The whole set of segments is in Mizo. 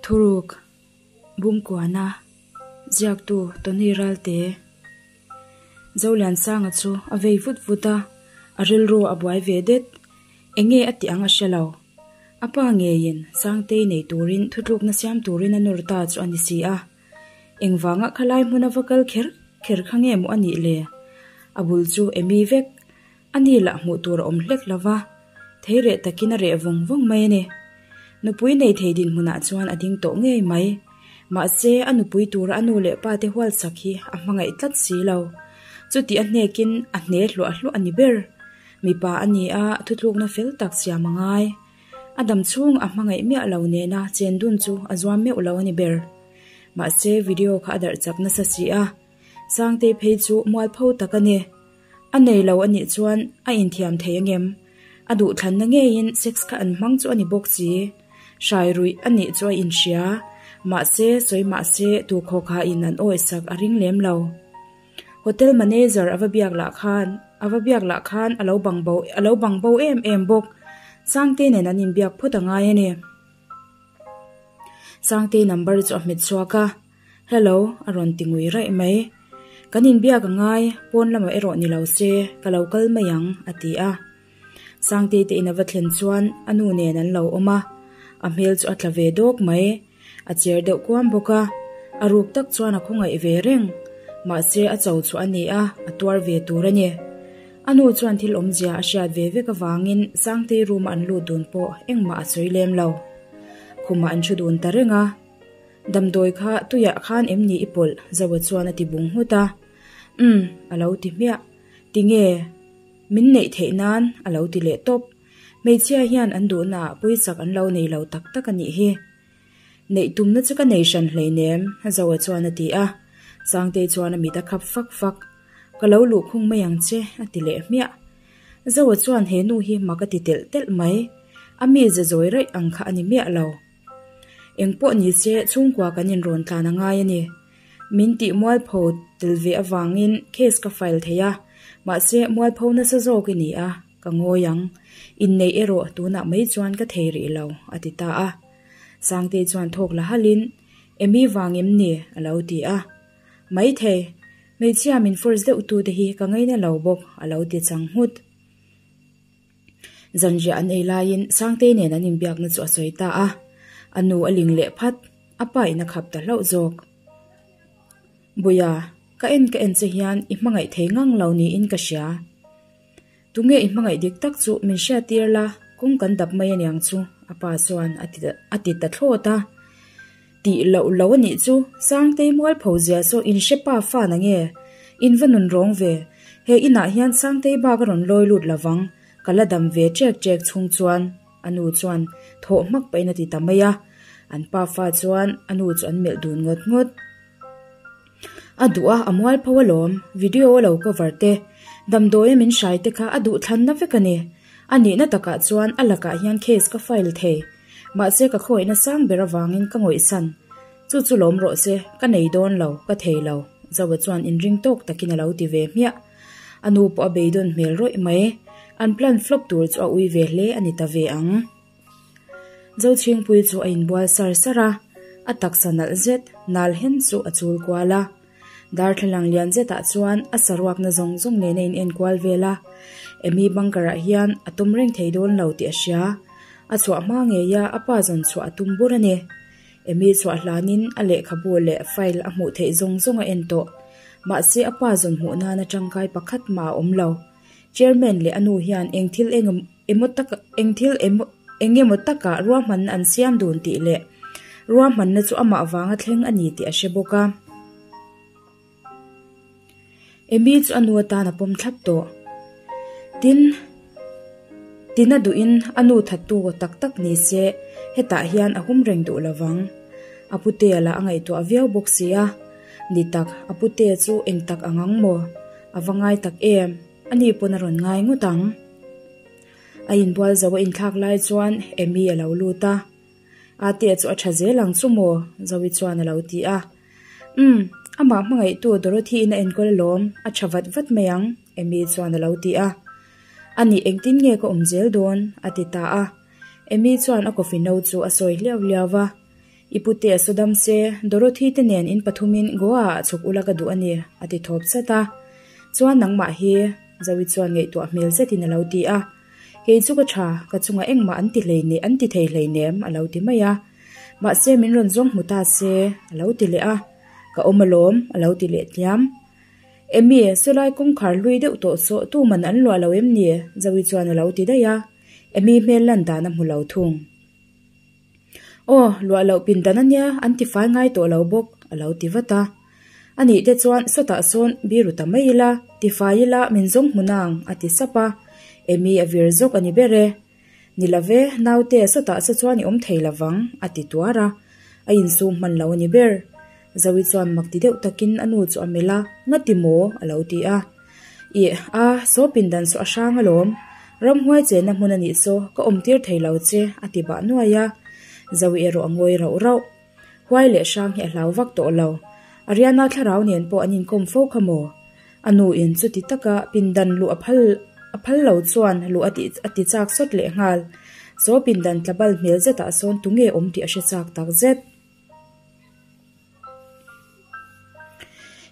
Thuruk, Bungkuana, Ziaktu Tony Ralte, Zoliansanga chu a vei vut vut a, a rilru a buai ve det. Enge a tih ang a hre lo. A pa ngeiin Sangtei nei turin thutlukna siam turin a nawr ta chu a ni si a. Engvanga khalai hmun a va kal kher kher kha nge maw a nih le? A bul chu Amy vek. A ni lah hmuh tur a awm hlek lo va, thei reh takin a reh vawng vawng mai a ni. Nupui nei thei dinhmunah chuan a ding tawh ngei mai. Mahse, a nupui tura a nu leh pa te hualchak hi a hmangaih tlat si lo. Chuti a hnekin a hne hluah hluah a ni ber. Mipa a ni a, thutlukna fel tak siam a ngai. A dam chhung a hmangaih miah lo nena chen dun chu a zuam meuh lo a ni ber. Mahse, video kha a darh chak nasa si a, Sangtei phei chu mualpho tak a ni. A nei lo a nih chuan a inthiam thei angem? A duhthlanna ngeiin sex kha an hmang chu a ni bawk si. Hrai ruih a nih chu a inhria. Mahse, sawi mahse, tu khawkhain an awisak a ring lem lo. Hotel manager a va biak lah khan a va biak lah khan a lo bang bo a lo bang bo em em bawk. Sangte nen an inbiak phawt a ngai a ni. Sangte number chu a hmet chhuak a, Hello a rawn ti ngui raih mai. Kan inbiak a ngai, pawn lamah erawh ni lo se, ka lo kal mai ang a ti a. Sangte te in a va thlen chuan a nu nen an lo awm a, a hmel chu a tla ve dawk mai. A cher deuh kuam bawk a, a ruk tak chuan a khawngaih ve reng. Mahse a cho chu a ni a, a tuar ve tur a ni. A nu chuan thil awmzia a hriat ve vek avangin Sangtei room a an lut dun pawh engmah a sawi lem lo. Khumah an thu dun ta reng a. Damdawi kha tuiah khan em ni i pawlh? Zoa chuan a ti bung nghut a. Umm, a lo ti hmiah. Tinge? Min neih theih nan a lo ti leh tawp. Hmeichhia hian an duhna ah puichak an lo nei lo tak tak a nih hi. Neih tumna chu ka nei hran hleinem, Zoa chuan a ti a. Sangtei chuan a mit a khap fak fak. Ka lo luh khung mai ang che, a ti leh hmiah. Zoa chuan he nu hi mak a ti telh telh mai. A mi ze zawi raih ang kha a ni miah lo. Engpawh ni se chhungkua kan inrawn tlan a ngai a ni. Min tih mualpho tel ve avangin case ka file thei a, mahse mualpho nasa zawk i ni a. Ka ngawi ang. Inneih erawh tunah mai chuan ka thei rih lo, a ti ta a. Sangtei chuan thawk la halhin, Emi vang em ni? a lo ti a. Maithei, hmeichhia min force deuh tute hi ka ngaina lo bawk, a lo ti chang nghut. Zanriah an ei laiin Sangtei nen an inbiakna chu a sawi ta a. A nu a ling leh phat, a pa in a khap ta hlauh zawk. Buia, ka en ka en che hian i hmangaih thei ngang lo niin ka hria. Tunge i hmangaih dik tak chu min hriat tir la, kawng kan dap mai aniang chu, a pa chuan a ti a ti ta thlawt a. Tih loh lo a nih chu, Sangtei mualpho zia saw in hre pa fa na nge? In va nun rawng ve, he inah hian Sangtei bak a rawn lawi lut lo vang, ka la dam ve ṭek ṭek chhung chuan, a nu chuan thawh hmak pahin a ti ta mai a. An pa fa chuan a nu chu an melh dun ngawt ngawt. A duh a, a mualpho alawm, video a lo cover te, damdawi a min hrai te kha a duh thlanna vek a ni. A nihna takah chuan a lakah hian case ka file thei. Mahse ka khawihna sang ber avangin ka ngawihsan. Chu chu lawm rawh se, ka nei dawn lo, ka thei lo, Zoa chuan inring tawk takin a lo ti ve hmiah. A nu pawh a beidawn hmel rawih mai. An plan flop tur chu a ui ve hle a ni ta ve ang. Zochhingpui chu a inbual sar sar a, a taksa nalh zet nal hen chu a chul kual a. Darthlalang lian zetah chuan a saruakna zawng zawng nen a in enkual vel a. Amy bunker ah hian a tum reng thei dawn lo tih a hria. A chhuah hma ngei a a pa zawn chhuah a tum bur a ni. Amy chhuah hlanin a lehkhabu leh file a hmuh theih zawng zawng a en tawh. Mahse a pa zawn hmuh nana tangkai pakhat mah a awm lo. Chairman leh a nu hian eng thil emaw tak eng thil emaw eng emaw takah ruahmanna an siam dun tih leh ruahmanna chu amah vanga thleng a ni tih a hre bawk a. Amy chu a nu atan a pawm thlap tawh. Tin, tina duhin a nu thattu tak tak ni se hetah hian a hum reng duh lovang. A putea lah a ngaihtuah viau bawk si a. Ni tak, a putea chu eng tak ang ang maw? A va ngai tak em? Ani pawn a rawn ngai ngawt ang. A inbual zo a inthlak lai chuan Amy a lo lut a. Atea chu a tha zel ang chu maw? Zoe chuan a lo ti a. Umm, amah hmangaihtu Dorothy in a enkawl alawm, a tha vat vat mai ang, Amy chuan a lo ti a. Anih engtin nge ka awm zel dawn? a ti ta a. Amy chuan a coffee no chu a sawi hliau hliau va. I putea saw dam se, Dorothy te nen in pathumin Goa ah chhuk ula ka duh a ni, a ti thawp chat a. Chuan nangmah hi, Zoe chuan ngaihtuah hmel zetin a lo ti a. Kei chu ka tha, ka chungah engmah an ti hlei ne, an ti thei hlei nem, a lo ti mai a. Mahse min rawn zawng hmu ta se, a lo ti leh a. Ka awm alawm, a lo ti leh tliam. Emy, sawlai kawngkhar hlui deuh tawh saw tuman an luah lo em ni? Zoe chuan a lo ti daih a. Emy hmel lan dan a hmu lo thung. Aw, luah loh pindan a nia, an ti fai ngai tawh lo bawk, a lo ti vat a. A nih te chuan sawtah sawn biru ta mai ila, ti fai ila min zawng hmu nang, a ti sap a. Emy a vir zawk a ni ber e. Ni lo ve, naute sawtah sa chuan i awm thei lo vang, a ti tuar a. A insum hman lo a ni ber. Zoe chuan mak ti deuh takin a nu chu a melh a, Ngati maw? a lo ti a. Ih, a, saw pindan saw a hrang alawm. Ramhuai chenna hmun a nih saw, ka awm tir thei lo che, a ti bah nuai a. Zoe erawh a ngawi rauh rauh. Huai leh hrang hi a hlau vak tawh lo. Ariana thlarau nen pawh an inkawm fo kha maw? A nu in chuti taka pindan luh a phal a phal lo chuan luh a tih a ti chak sawt leh nghal. Saw pindan tla bal hmel zetah sawn tunge awm tih a hre chak tak zet.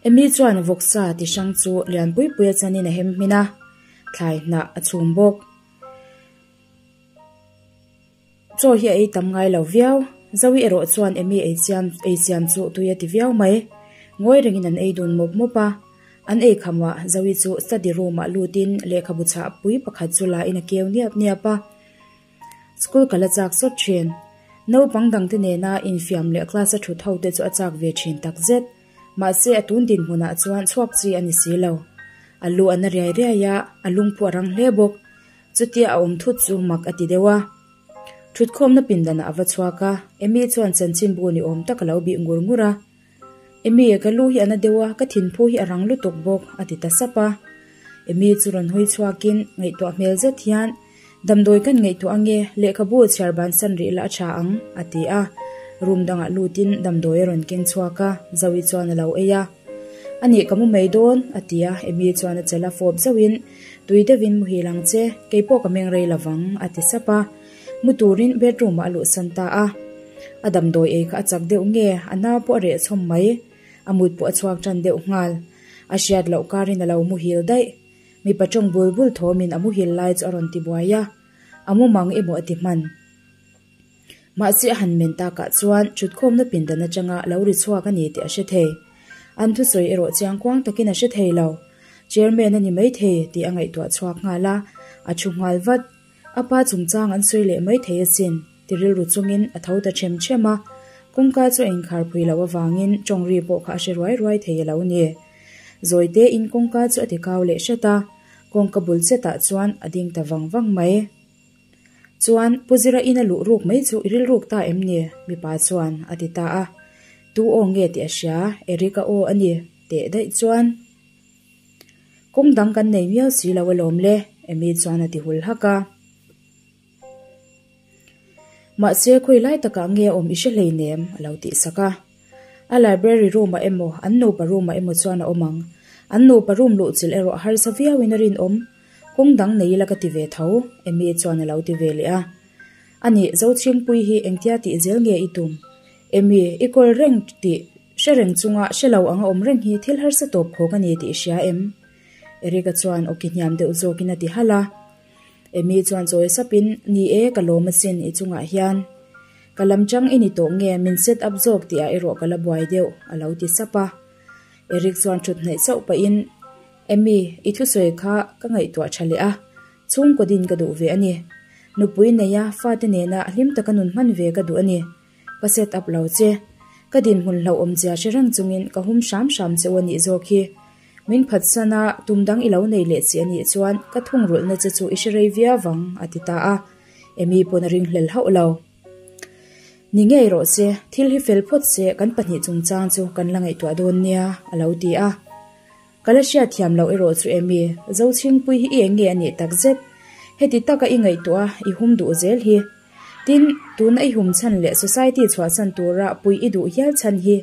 Amy chuan vawksa ti hrang chu lianpui pui a chanin a hem hmin a, thlai hnah a chhum bawk. Chaw hi a ei tam ngai lo viau. Zoe erawh chuan Amy ei chiam ei chiam chu tui a ti viau mai. Ngawi rengin an ei dun mawp mawp a. An ei khamah Zoe chu study room ah lutin lehkhabu chhah pui pakhat chu la in a keu niap niap a. School kal a chak sawt thin. Naupang dangte nena infiam leh class a thut ho te chu a chak ve thin takzet. Mahse a tun dinhmunah chuan chhuak chi a ni si lo. A lu a na riai riai a, a lungphu a rang hle bawk. Chutia a awm thut chu mak a ti deuh a. Thutkhawmna pindanah a va chhuak a, Amy chuan chanchinbu ni awm tak a lo bih ngur ngur a. Amy, ka lu hi a na deuh a, ka thinphu hi a rang lutuk bawk, a ti ta sap a. Amy chu rawn hawi chhuakin ngaihtuah hmel zet hian, Damdawi kan ngaihtuah ange, lehkhabu chhiar bansan rih la a tha ang, a ti a. Room dangah lutin damdawi a rawn keng chhuak a, Zoe chuan a lo ei a. A nih ka mu mai dawn, a ti a, Amy chuan a chala fawp zauhin, Tui deuhin muhil ang che, keipawh ka meng rei lovang, a ti sap a. Mu turin bedroom ah a luhsan ta a. A damdawi ei kha a chak deuh nge, a nau pawh a reh chhawm mai. A mut pawh a chhuak tan deuh nghal. A hriat loh karin a lo muhil daih. Mipa tawng bul bul thawmin a muhil lai chu a rawn ti buai a. A mumang emaw a ti hman. Mahse a han men takah chuan thutkhawmna pindan atanga lo ri chhuak a ni tih a hre thei. An thusawi erawh chiangkuang takin a hre thei lo. Chairman a ni maithei tih a ngaihtuah chhuak nghal a, a thu nghal vat. A pa chungchang an sawi leh mai thei asin, ti rilru chungin a tho ta ṭhem ṭhem a. Kawngka chu a inkhar phui loh avangin ṭawng ri pawh kha a hre ruai ruai thei a lo ni. Zawite in kawngka chu a ti kau leh hret a, kawngka bul chetah chuan a ding ta vang vang mai. Chuan, Pu Zira in a luh ruk mai chu i rilruk ta em ni? Mipa chuan a ti ta a. Tu aw nge tih a hria, Eric-a aw a ni, teh daih chuan. Kawng dang kan nei miau si lo alawm le, Amy chuan a ti hul hak a. Mahse, khawi lai takah nge a awm i hre hleinem, a lo tih sak a. A library room ah emaw, an nupa room ah emaw chuan a awm ang. An nupa room luhchilh erawh a harsa viauin a rinawm. Kawng dang nei ila ka ti ve tho, Amy chuan a lo ti ve leh a. Anih, Zochhingpui hi engtia tih zel nge i tum? Amy, i kawl reng tih hre reng chunga hre lo anga awm reng hi thil harsa tawp khawk a ni tih i hria em? Eric-a chuan awki hniam deuh zawkin a ti halh a. Amy chuan chawi sapin, Ni e, ka lawm asin i chungah hian. Ka lam chang i ni tawh nge min set up zawk tihah erawh ka la buai deuh, a lo ti sap a. Eric chuan thut hnaih chauh pahin, Amy, i thusawi kha ka ngaihtuah tha leh a, chhungkaw din ka duh ve a ni. Nupui neia fate nena hlim taka nun hman ve ka duh a ni. Ka set up lo che. Ka dinhmun hlauhawm zia hre reng chungin ka hum hram hram che u a nih zawk hi. Min phatsan a, tum dang i lo nei leh chi a nih chuan ka thungrulhna che chu i hre rei viau vang, a ti ta a. Amy pawn a ringhlel hauh lo. Ni ngei rawh se, thil hi fel phawt se kan pahnih chungchang chu kan la ngaihtuah dawn nia, a lo ti a. Ka la hriat thiam loh erawh chu Amy, Zochhingpui hi i eng nge a nih tak zet? Heti taka i ngaihtuah a, i hum duh zel hi. Tin, tuna i hum chhan leh society chhuahsan tura pui i duh hial chhan hi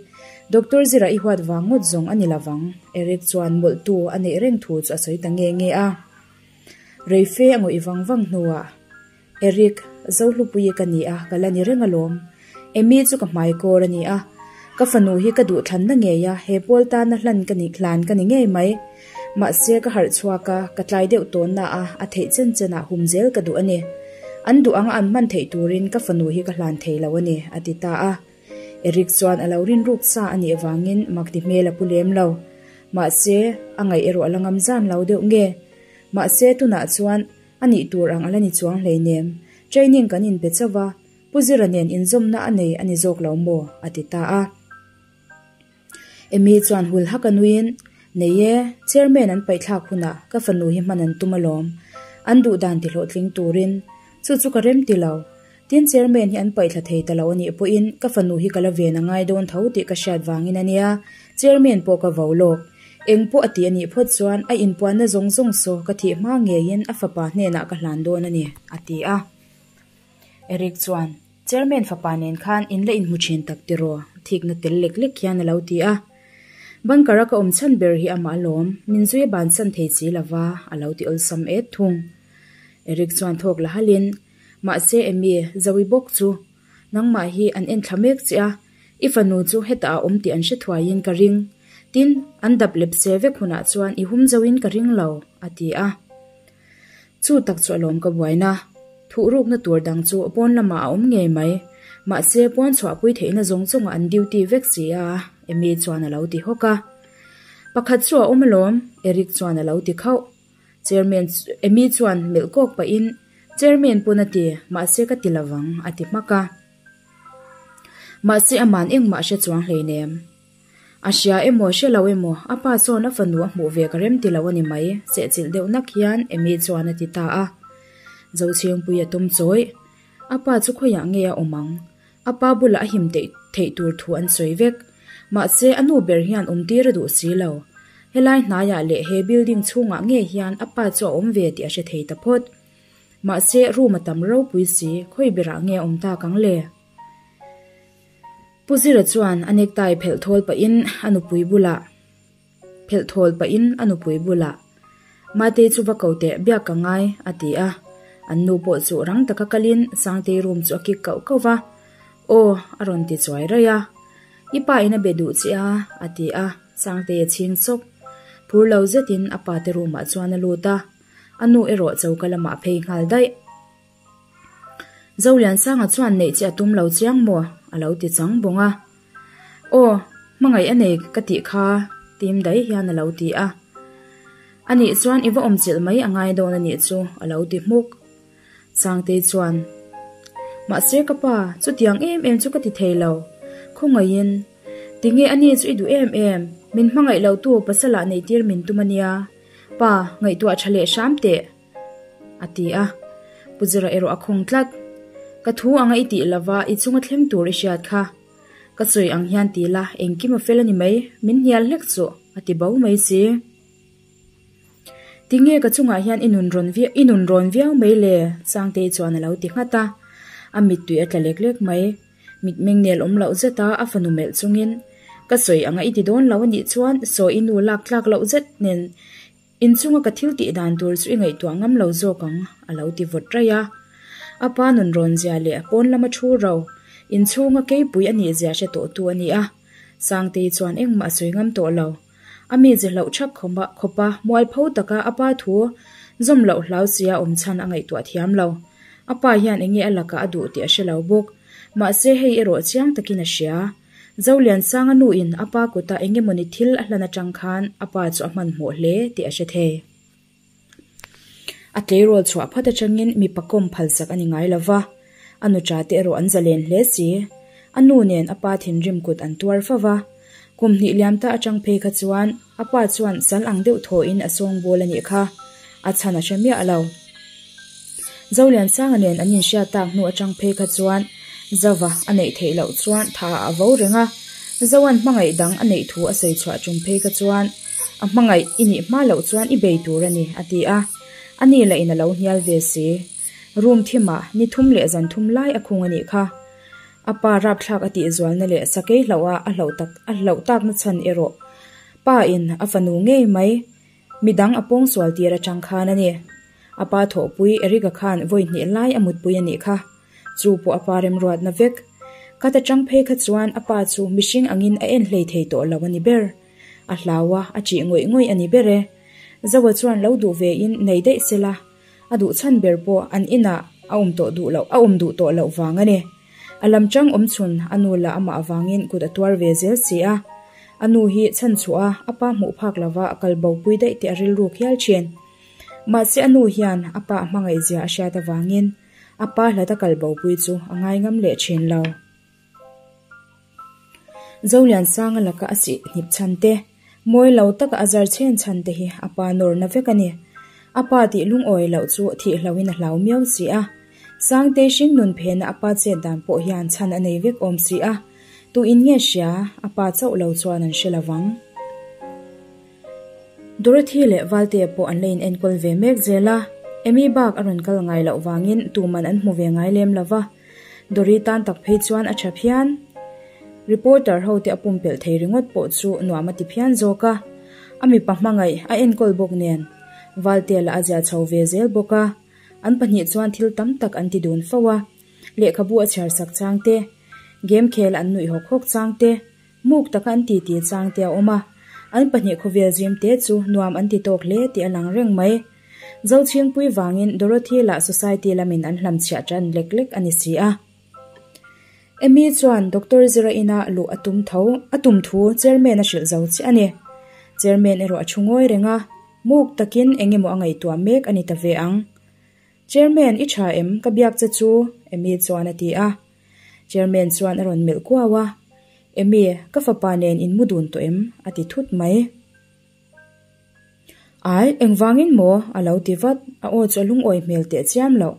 Doctor Zira i huat vang ngawt zawng a ni lovang, Eric chuan mawlhtu a neih reng thu chu a sawi ta nge nge a. Reife a ngawih vang vang hnuah, Eric, Zohlupuii ka ni a, ka la ni reng alawm. Amy chu ka hmai kawr a ni a, ka fanu hi ka duh thlanna ngei a, he pawl tana hlan ka ni hlan ka ni ngei mai. Mahse ka harh chhuak a, ka tlai deuh tawnna a, a theih chen chenah hum zel ka duh a ni. An duh anga an hman theih turin ka fanu hi ka hlan thei lo a ni, a ti ta a. Eric chuan a lo rinruk sa a nih avangin mak ti hmel a pu lem lo. Mahse, a ngaih erawh a la ngam zan lo deuh nge? Mahse, tunah chuan a nih tur ang a la ni chuang hleinem. Training kan inpe chauh va, Pu Zira nen inzawmna a nei a ni zawk lo maw? a ti ta a. Amy chuan hul hak a nuiin, Nei e, chairman an paihthlak hunah ka fanu hi hman an tum alawm. An duh dan ti hlawhtling turin. Chu chu ka rem ti lo. Tin chairman hi an paihthla thei ta lo a nih pawhin ka fanu hi ka la ven a ngai dawn tho tih ka hriat vangin a nia, chairman pawh ka vo lawk. Eng pawh a ti a nih phawt chuan a inpuanna zawng zawng saw ka thih hma ngeiin a fapa hnenah ka hlan dawn a ni, a ti a. Eric chuan, Chairman fapa nen khan in la inhmu thin tak tiraw? Thikna tel lek lek hian a lo ti a. Bunker-a ka awm chhan ber hi amah alawm, min zui a bansan thei si lova, a lo ti awlsam et thung. Eric chuan thawk la halin, Mahse Amy, Zoe bawk chu nangmah hi an enthla mek che a, i fanu chu hetah a awm tih an hre thuaiin ka ring. Tin, an dap lep se vek hunah chuan i hum zoin ka ring lo, a ti a. Chu tak chu alawm ka buaina. Thuhrukna tur dang chu pawn lamah a awm ngei mai. Mahse, pawn chhuahpui theihna zawng zawngah an duty vek si a, Amy chuan a lo ti hawk a. Pakhat chu a awm alawm, Eric chuan a lo ti khauh. Chairman Amy chuan melh kawk pahin, Chairman pawn a ti, mahse ka ti lovang, a ti hmak a. Mahse aman engmah a hre chuang hleinem. A hria emaw hre lo emaw, a pa sawn a fanu a hmuh ve ka rem ti lo a ni mai, sehchilh deuh nak hian Amy chuan a ti ta a. Zochhingpui a tum chawih. A pa chu khawiah nge a awm ang? A pa bulah a him theih theih tur thu an sawi vek. Mahse, a nu ber hian awm tir a duh si lo. Helai hnaiah leh he building chhungah ngei hian a pa chu a awm ve tih a hre thei ta phawt. Mahse, room a tam ropui si, khawi berah nge a awm tak ang le? Pu Zira chuan a necktie phelh thawl pahin a nupui bulah phelh thawl pahin a nupui bulah Matei chu va ko teh biak ka ngai a ti a. An nu pawh chu rang taka kalin Sangtei room chu a kik kauh kauh va. Aw a rawn ti chuai raih a. I pa in a be duh che a a ti a. Sangtei a chhing chawk. Phur lo zetin a pa te room ah chuan a lut a. A nu erawh choka lamah a phei nghal daih. Zoliansanga chuan neih che a tum lo chiang maw? a lo ti chang bawng a. Aw, hmangaih a nei ka tih kha tim daih hian a lo ti a. A nih chuan i va awm chilh mai a ngai dawn a nih chu a lo ti hmuk. Sangtei chuan, Mahse ka pa, chutiang em em chu ka ti thei lo. Khawngaihin, tinge a ni chu i duh em em, min hmangaih lo tu pasalah neihtir min tum a nia. Pa, ngaihtuah tha leh hram teh. A ti a. Pu Zira erawh a khawng tlat. Ka thu anga i tih lova i chunga thleng tur i hriat kha. Ka sawi ang hian ti la, engkim a fel a ni mai, min hnial hlek suh, a ti bo mai si. Tinge ka chungah hian i nun rawn viau, i nun rawn viau mai le? Sangtei chuan a lo ti nghat a. A mittui a tla lek lek mai. Mitmeng nel awm loh zeta a fanu melh chungin, Ka sawi anga i ti dawn lo a nih chuan sawi i nu lak tlak loh zet nen Inchunga ka thil tih dan tur chu i ngaihtuah ngam lo zawk ang, a lo ti vawt raih a. A pa nun rawn zia leh pawn lama thu ro, inchhunga keipui a nih zia hre tawhtu a ni a. Sangtei chuan engmah a sawi ngam tawh lo. A mi ze hlauh thak khawpa mualpho taka a pa thu zawm loh hlau sia awm chhan a ngaihtuah thiam lo. A pa hian enge a lakah a duh tih a hre lo bawk. Mahse hei erawh chiang takin a hria. Zoliansanga nuin a pa kuta engemawni thil a hlan atang khan a pa chu a hmanhmawh hle tih a hre thei. A tleirawl chhuah phawt atangin mipa kawm phalsak a ni ngai lo va, a nuṭa te erawh an zalen hle si. A nu nen a pa thinrim kut an tuar fo va, kum hnih liam ta atang phei kha chuan a pa chuan sal ang deuh thawhin a sawngbawl a nih kha, a chhan a hre miah lo. Zoliansanga nen an inhriat tak hnu atang phei kha chuan Zova a neih theih loh chuan tha a vo reng a, Zoan hmangaih dang a neih thu a sawi chhuah tum phei kha chuan a hmangaih i nih hma loh chuan i bei tur a ni a ti a, a ni lah in a lo hnial ve si. Room thimah ni thum leh zan thum lai a khung a nih kha. A pa rapthlak a tih zualna leh sakei hlauh a a hlauh tak a hlauh takna chhan erawh pa in a fanu ngei mai Midang a pawngsual tir atang khan a ni. A pa thawhpui Eric-a khan vawi hnih lai a mutpui a nih kha. Chu pawh a pa remruatna vek. Khata tang phei kha chuan a pa chu mihring angin a en hlei thei tawh lo a ni ber. A hlau a, a ṭih ngawih ngawih a ni ber e. Zoa chuan lo duh ve in nei daih se la, a duh chhan ber pawh an inah a awm tawh duh loh a awm duh tawh loh vang a ni. A lam chang awm chhun a nu lah amah avangin kut a tuar ve zel si a. A nu hi chhan chhuah a, a pa hmuh phak lova kal bo pui daih tih a rilruk hial thin. Mahse a nu hian a pa a hmangaih zia a hriat avangin a pa hlat a kal bo pui chu a ngai ngam leh thin lo. Zoliansanga laka a sih hnip chhan te, mawi lo taka a zar chhen chhan te hi a pa nawrna vek a ni. A pa tih lungawi loh chu thihlohin a hlau miau si a. Sangtei hringnun phena a pa chet dan pawh hian chhan a nei vek awm si a. Tu in nge hria, a pa chauh lo chuan an hre lovang. Dorothy leh Valtea pawh an la in enkawl ve mek zel a, Amy bak a rawn kal ngai loh vangin tuman an hmu ve ngai lem lova. Dory tan tak phei chuan a tha phian. Reporter ho te a pumpelh thei ringawt pawh chu nuam a ti phian zawk a. A mipa hmangaih a enkawl bawk nen Valtea lah a zia chho ve zel bawk a. An pahnih chuan thil tam tak an ti dun fo a. Lehkhabu a chhiar sak chang te, game khel an nuih hawk hawk chang te, muk taka an titi chang te a awm a. An pahnih khawvel zim te chu nuam an ti tawk hle tih a lang reng mai. Zochhingpui vangin Dorothy lah society lamin an hlamchhiah tan lek lek a ni si a. Amy chuan Doctor Zira ina luh a tum tho a tum thu Chairman a hrilh zo chiah a ni. Chairman erawh a thu ngawi reng a, muk takin eng emaw a ngaihtuah mek a ni ta ve ang. Chairman, i tha em? Ka biak che chu, Amy chuan a ti a. Chairman chuan a rawn melh kuau a, Amy, ka fapa nen in mu dun tawh em? a ti thut mai. Ai, engvangin maw? a lo ti vat, a aw chu a lungawi hmel teh chiam loh.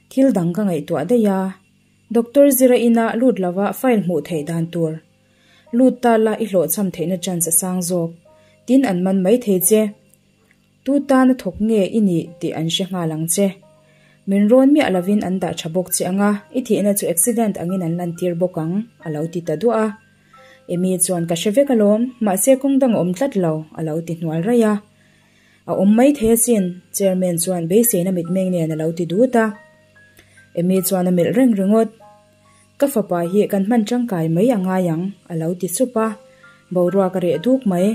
Thil dang ka ngaihtuah daih a, Doctor Zira ina lut lova file hmuh theih dan tur. Lut ta la i hlawhchham theihna chance a sang zawk. Tin an man mai thei che. Tu tana thawk nge i nih tih an hre nghal ang che. Min rawn miah lovin an dah tha bawk che ang a, i thihna chu accident angin an lantir bawk ang, a lo ti ta duah a. Amy chuan ka hre vek alawm, mahse kawng dang a awm tlat lo, a lo ti hnual raih a. A awm mai thei asin, Chairman chuan beiseina mitmeng nen a lo ti dut a. Amy chuan a melh reng ringawt. Ka fapa hi kan hman tangkai mai a ngai ang, a lo ti sup a, boruak a reh duk mai.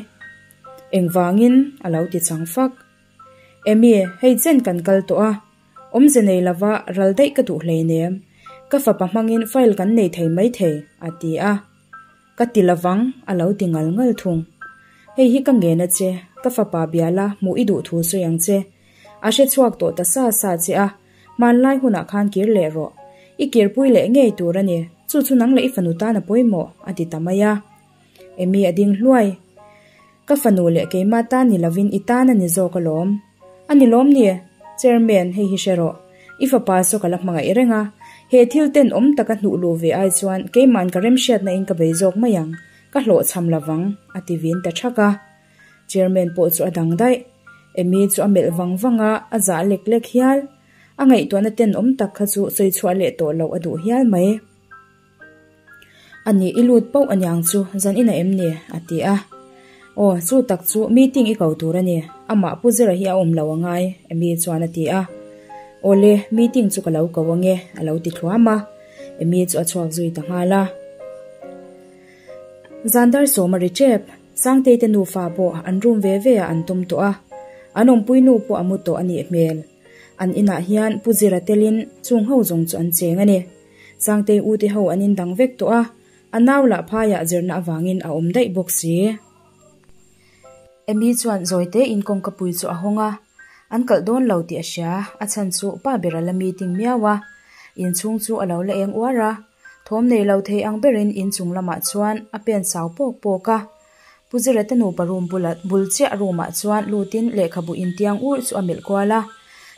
Engvangin? a lo ti chang fak. Amy, hei chen kan kal tawh a, awmze nei lova ral daih ka duh hleinem, ka fapa hmangin file kan nei thei maithei, a ti a. Ka ti lovang, a lo ti ngal ngal thung. Hei hi ka ngen a che, ka fapa bia la hmuh i duh thu sawi ang che. A hre chhuak tawh ta sa sa che a, hmanlai hunah khan kir leh rawh. I kirpui leh ngei tur a ni, chu chu nang leh i fanu tan a pawimawh, a ti ta mai a. Amy a ding hluai. Ka fanu leh keimah tan ni lovin i tan a ni zawk alawm. A ni lawm ni? Chairman, hei hi hre rawh. I fapa saw ka la hmangaih reng a. He thil tenawm taka hnuh luh ve ai chuan keima'n ka remhriatna in ka bei zawk mai ang, ka hlawhchham lovang, a ti vin ta thak a. Chairman pawh chu a dang daih. Amy chu a melh vang vang a, a zah lek lek hial. A ngaihtuahna tenawm tak kha chu sawi chhuah leh tawh loh a duh hial mai. A nih i lut pauh aniang chu zan ina em ni? a ti a. Aw, chu tak chu meeting i ko tur a ni, amah Pu Zira hi a awm lo angai, Amy chuan a ti a. Awle, meeting chu ka lo ko ange, a lo ti thluam a. Amy chu a chhuak zui ta nghal a. Zan dar sawm a ri tep, Sangtei te nufa pawh an room ve ve ah an tum tawh a. An awmpui nu pawh a mu tawh a nih hmel. An inah hian Pu Zira telin chung ho zawng chu an cheng a ni. Sangtei u te ho an indang vek tawh a, a nau lah phaiah zirna avangin a awm daih bawk si. Amy chuan zawi tein kawngka pui chu a hawng a, an kalh dawn lo tih a hria, a chhan chu pa ber a la meeting miau a. Inchhung chu a lo la eng uar a, thawm nei lo thei ang berin inchung lamah chuan a pen sau pawk pawk a. Pu Zirete nupa room bula bul chiah room ah chuan lutin lehkhabu intiang urh chu a melh kual a,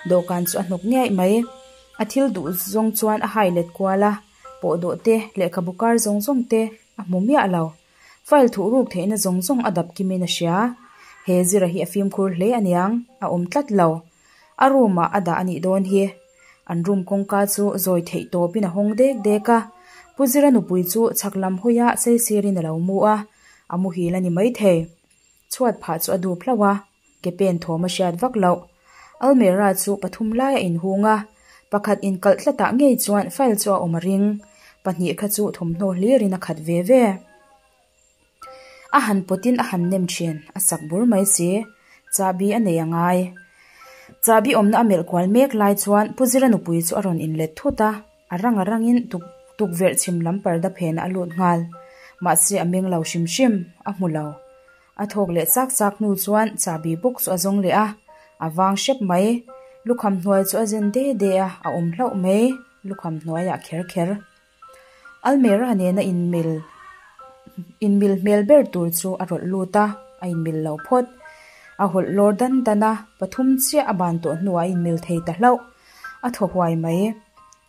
dawhkan chu a hnawk ngiaih mai. A thil duh zawng chuan a hai let kual a, pawhdawh te, lehkhabu kar zawng zawng te a hmu miah lo. File thuh ruk theihna zawng zawng a dap kimin a hria. He Zira hi a fimkhur hle aniang, a awm tlat lo. A room ah a dah a nih dawn hi. An room kawngka chu zawi theih tawpin a hawng dek dek a, Pu Zira nupui chu chhak lam hawiah saisirin a lo mu a, a muhil a ni maithei. Chhuat phah chu a dup hlauh a, ke pen thawm a hriat vak loh. Almera chu pathum lai a inhung a, pakhat inkalh tlatah ngei chuan file chu a awm a ring. Pahnih kha chu thawmhnaw hlirin a khat ve ve. A han pawtin a han nem thin, a sak bur mai si. Chahbi a nei a ngai. Chahbi awmna a melh kual mek lai chuan Pu Zira nupui chu a rawn inlet thut a, a rang a rangin tuk tukverh chhim lam parda phenah a lut nghal. Mahse a meng lo hrim hrim, a hmu lo. A thawk leh chak chak hnu chuan chahbi bawk chu a zawng leh a, a vang hrep mai. Lukham hnuai chu a zen de de a, a awm hlauh mai, lukham hnuaiah kher kher. Almera nena inmil inmil hmel ber tur chu a rawlh lut a, a inmil lo phawt. A hawlh lawr dan dan a, pathum chiah a ban tawh hnuah a inmil thei ta hlauh. A thaw huai mai.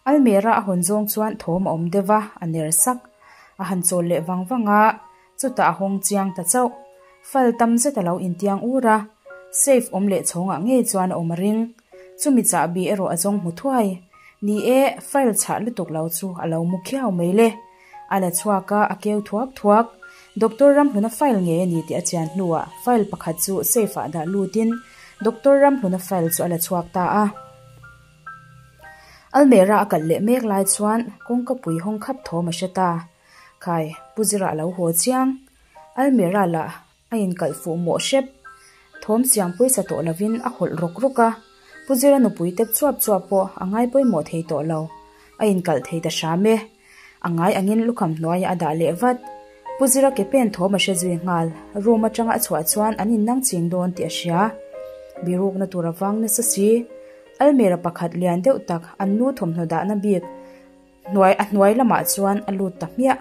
Almera a hawn zawng chuan thawm a awm deuh a, a ner sak. A han chawl leh vang vang a, chutah a hawng chiang ta chauh. Fal tam zet a lo intiang ur a, safe awm leh chhawngah ngei chuan a awm a ring. Chumi chahbi erawh a zawng hmu thuai. Ni e, file chhah lutuk lo chu a lo mu khiau mai le. A la chhuak a, a keu thuak thuak. Doctor Ramhluna file ngei a ni tih a chian hnuah file pakhat chu safe ah dah lutin Doctor Ramhluna file chu a la chhuak ta a. Almera a kalh leh mek lai chuan kawngka pui hawng khap thawm a hre ta. Khai, Pu Zira a lo haw chiang. Almera lah a inkalh fuh mawh hrep. Thawm siam pawisa tawh lovin a hawlh rawk rawk a. Pu Zira nupui tep chuap chuap pawh a ngai pawimawh thei tawh lo. A inkalh thei ta hram e. A ngai angin lukham hnuaiah a dah leh vat. Pu Zira ke pen thawm a hre zui nghal. Room atanga a chhuah chuan an innang ching dawn tih a hria. Birukna tur a vang nasa si. Almera pakhat lian deuh tak an nu thawmhnaw dahna bik hnuai a hnuai lamah chuan a lut ta hmiah.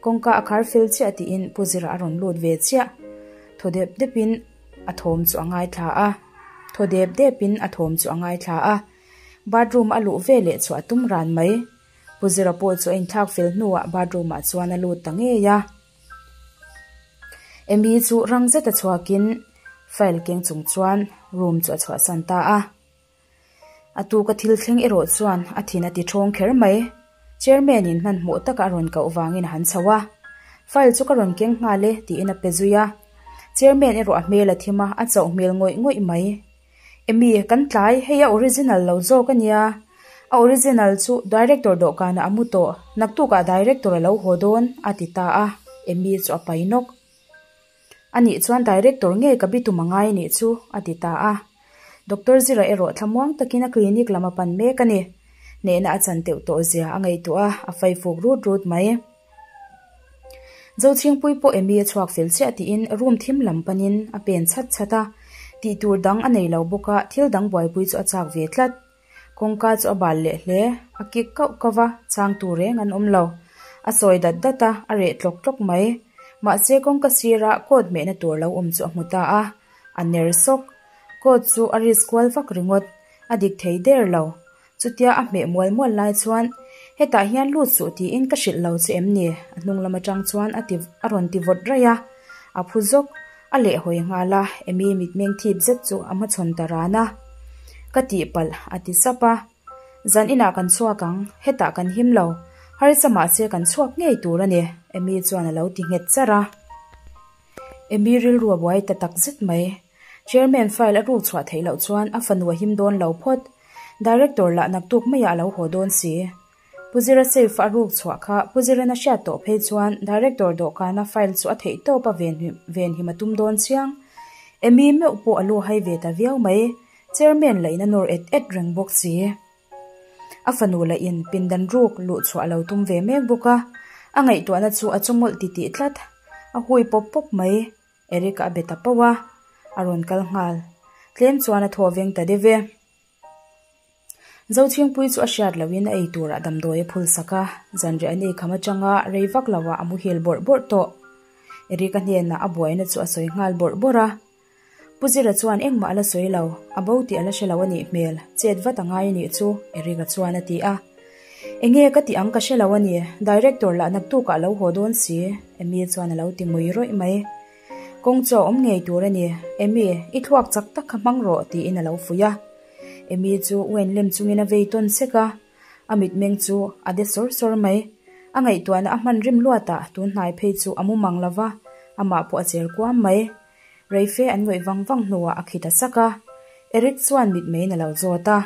Kawngka a khar fel chiah tiin Pu Zira a rawn lut ve chiah. Thaw dep depin a thawm chu a ngaithla a. Thaw dep depin a thawm chu a ngaithla a. Bathroom a luh ve leh chu a tum ran mai. Pu Zira pawh chu a inthlak fel hnuah bathroom ah chuan a lut ta ngei a. Amy chu rang zeta chhuakin file keng chung chuan room chu a chhuahsan ta a. A tuka thil thleng erawh chuan a thin a ti ṭhawng kher mai. Chairman in hmanhmawh taka a rawn koh vangin a han chho a. File chu ka rawn keng nghal e tiin a pe zui a. Chairman erawh a hmel a thim a, a chauh hmel ngawih ngawih mai. Emy, kan tlai, hei a original lo zawk a nia. A original chu director dawhkanah a mu tawh, naktukah director a lo haw dawn, a ti ta a, Emy chu a pai nawk. A nih chuan director nge ka bitum a ngai nih chu, a ti ta a. Doctor Zira erawh thlamuang takin a clinic lam a pan mek a ni. Hnehna a chan teuh tawh zia a ngaihtuah a, a faifuk rut rut mai. Zochhingpui pawh Emy a chhuak fel chiah tiin room thim lam panin a pen chhat chhat a, tih tur dang a nei lo bawk a, thil dang buaipui chu a chak ve tlat. Kawngka chu a bal leh hle, a kik kauh kauh va, chang tur reng an awm lo. A sawi dat dat a, a reh tlawk tlawk mai. Mahse kawngka sira coat hmehna tur lo awm chu a hmu ta a, a ner sawk. Coat chu a risk kual vak ringawt, a dik thei der lo. Chutia a hmeh mual mual lai chuan, Hetah hian lut suh tiin ka hrilh lo che em ni? A hnung lam atang chuan a ti a rawn ti vawt raih a. A phu zawk. A lehhawi nghal a, Emy mitmeng thip zet chu a hmachhawn ta ran a. Ka tihpalh, a ti sap a. Zan inah kan chhuak ang, hetah kan him lo. Harsa mahse kan chhuak ngei tur a ni, Emy chuan a lo ti nghet charh a. Emy rilru a buai ta tak zet mai. Chairman file a ruk chhuah theih loh chuan a fanu a him dawn lo phawt. Director lah naktuk maiah a lo haw dawn si. Pu Zira safe a ruk chhuah kha Pu Ziran a hriat tawh phei chuan Director dawhkana file chu a theih tawp a venhim a tum dawn chiang. Emy meuh pawh a lu hai ve ta viau mai. Chairman lah in a nawr et et reng bawk si. A fanu lah in pindan ruk luh chhuah a lo tum ve mek bawk a. A ngaihtuahna chu a chawmawlh titih tlat. A hui pawp pawp mai. Eric a be ta pauh a, a rawn kal nghal. Tlem chuan a thaw veng ta deuh e. Zochhingpui chu a hriat lohin a ei turah damdawi a phul sak a, zanriah an eikham atanga rei vak loah a muhil bawrh bawrh tawh. Eric-a hnenah a buaina chu a sawi nghal bawrh bawrh a. Pu Zira chuan engmah a la sawi lo, a bo tih a la hre lo a nih hmel, chet vat a ngai a nih chu, Eric-a chuan a ti a. Enge ka tih ang ka hre lo a ni, Director lah naktukah a lo haw dawn si, Amy chuan a lo ti ngui rawih mai. Kawng chu a awm ngei tur a ni, Amy, i thluak chak tak kha hmang rawh, tiin a lo fuih a. Amy chu uen lem chungin a vei tawn sek a, a mitmeng chu a de sawr sawr mai. A ngaihtuahna a hman rim luatah tun hnai phei chu a mu mang lo va, amah pawh a cher kuam mai. Reife an ngawih vang vang hnuah a khi ta sak a, Eric chuan mitmeiin a lo zawt a.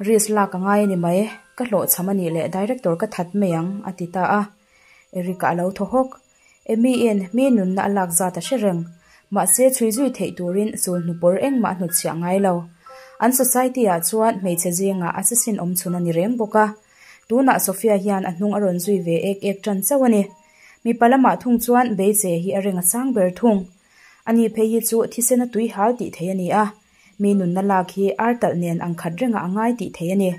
Risk lak a ngai a ni mai, ka hlawhchham a nih leh director ka that mai ang, a ti ta a. Eric-a a lo thaw hawk. Amy-in mi nunna a lak zat a hre reng. Mahse chhui zui theih turin sulhnu pawr engmah a hnutchhiah ngai lo. An society-ah chuan hmeichhe zingah assassin awm chhun a ni reng bawk a. Tunah Sophia hian a hnung a rawn zui ve ek ek tan chauh a ni. Mipa lamah thung chuan Beiche hi a ring a sang ber thung. Ani phei hi chu thisena tui hal tih theih a ni a. Mi nunna lak hi ar talh nen ang khat rengah a ngai tih theih a ni.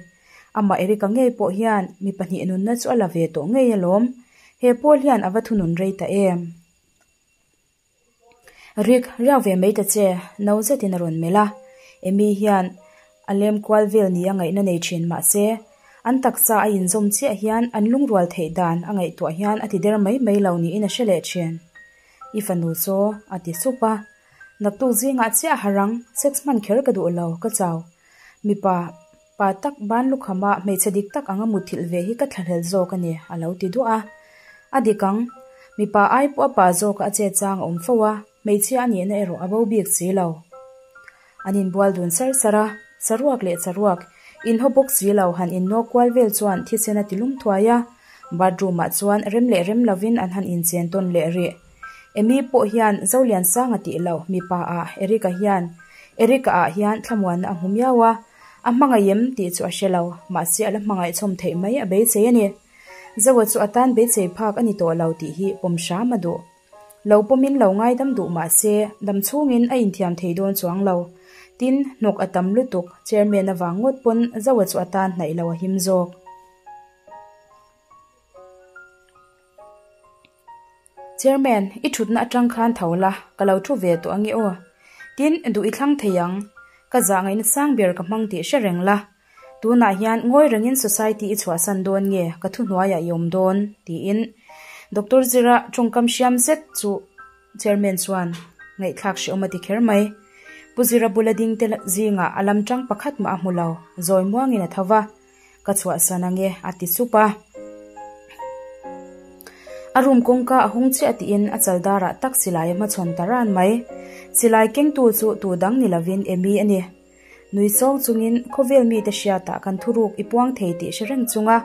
Amah Erica ngei pawh hian mi pahnih nunna chu a la ve tawh ngei alawm. He pawl hian a va thunun rei ta em? Rick, riak ve mai ta che, no zetin a rawn melh a. Amy hian a lem kual vel nia ngaihna nei thin mah se, an taksa a inzawm chiah hian an lungrual theih dan a ngaihtuah hian a ti der mai mai lo niin a hre leh thin. I fanu chaw, a ti sup a. Naktuk zingah chiah a harh ang, sex hman kher ka duh lo, ka chau. Mipa, pa tak ban lukhama hmeichhe dik tak anga mutthilh ve hi ka thlahlel zawk a ni, a lo ti duah a. A dik ang, mipa ai pawh a pa zawka a chet chang a awm fo a, hmeichhia a nihna erawh a bo bik si lo. An inbual dun sar sar a, saruak leh saruak, inhaw bawk si lo han innawk kual vel chuan thisen a ti lum thuai a, bathroom ah chuan rem leh rem lovin an han inchen tawn leh rih. Amy pawh hian Zoliansanga tih loh mipa ah Eric-a hian Eric-a ah hian thlamuanna a hmu miau a, a hmangaih em tih chu a hre lo, mahse a la hmangaih chhawm theih mai a beisei a ni. Zoa chu a tan beisei phak a ni tawh lo tih hi pawm hram a duh. Lo pawmin lo ngaidam duh mah se, dam chhungin a inthiam thei dawn chuang lo. Tin, hnawk a tam lutuk, chairman avang ngawt pawn Zoa chu a tan hnaih lo a him zawk. Chairman, i thutna atang khan tho la, ka lo thu ve tawh ange aw. Tin, duh i thlang thei ang. Ka zah ngaihna sang ber ka hmang tih hre reng la. Tunah hian ngawi rengin society i chhuahsan dawn nge ka thuhnuaiah i awm dawn? tiin Doctor Zira tawngkam hriam zet chu Chairman chuan ngaihthlak hrehawm a ti kher mai. Pu Zira bula ding te zingah a lam tang pakhat mah a hmu lo, zawi muangin a tho va, Ka chhuahsan ange a ti sup a. A room kawngka a hung chiah tiin a chal darah tak silai a hmachhawn ta ran mai. Silai kengtu chu tu dang ni lovin Amy a ni. Nui sawng chungin khawvel mite hriatah kan thuruk i puang thei tih hre reng chunga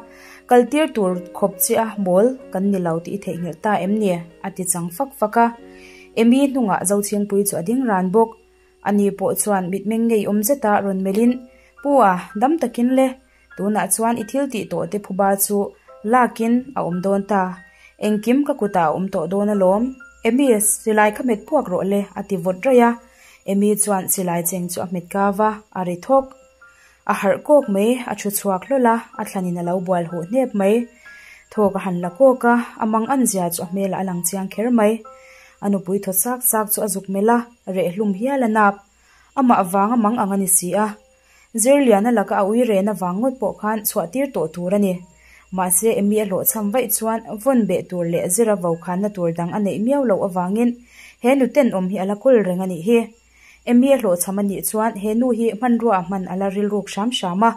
kal tir tur khawp che a mawl kan ni lo tih i theihnghilh ta em ni? a ti chang fak fak a. Amy hnungah Zochhingpui chu a ding ran bawk. Ani pawh chuan mitmeng ngeiawm zeta rawn melhin, Pu a, dam takin le, tunah chuan i thil tih tawh te phuba chu lakin a awm dawn ta. Engkim ka kutah a awm tawh dawn alawm. Amy, silai kha hmet puak rawh le, a ti vawt raih a. Amy chuan silai cheng chu a hmet kau a, a ri thawk. A harh kawk mai, a thu chhuak hlawl a, a thlanin a lo bual huh hnep mai. Thawk a han la kawk a, a mang an zia chu a hmelah a lang chiang kher mai. A nupui thaw sak sak chu a zuk melh a, reh hlum hial a nap. Amah vang a mang ang a ni si a. Zirliana laka a ui rehna vang ngawt pawh khan chhuah tir tawh tur a ni. Mahse, Amy a hlawhchham vaih chuan vawn beh tur leh zira vokhanna tur dang a neih miau loh avangin he nu tenawm hi a la kawl reng a nih hi. Amy a hlawhchham a nih chuan he nu hi hmanrua a hman a la rilruk hram hram a,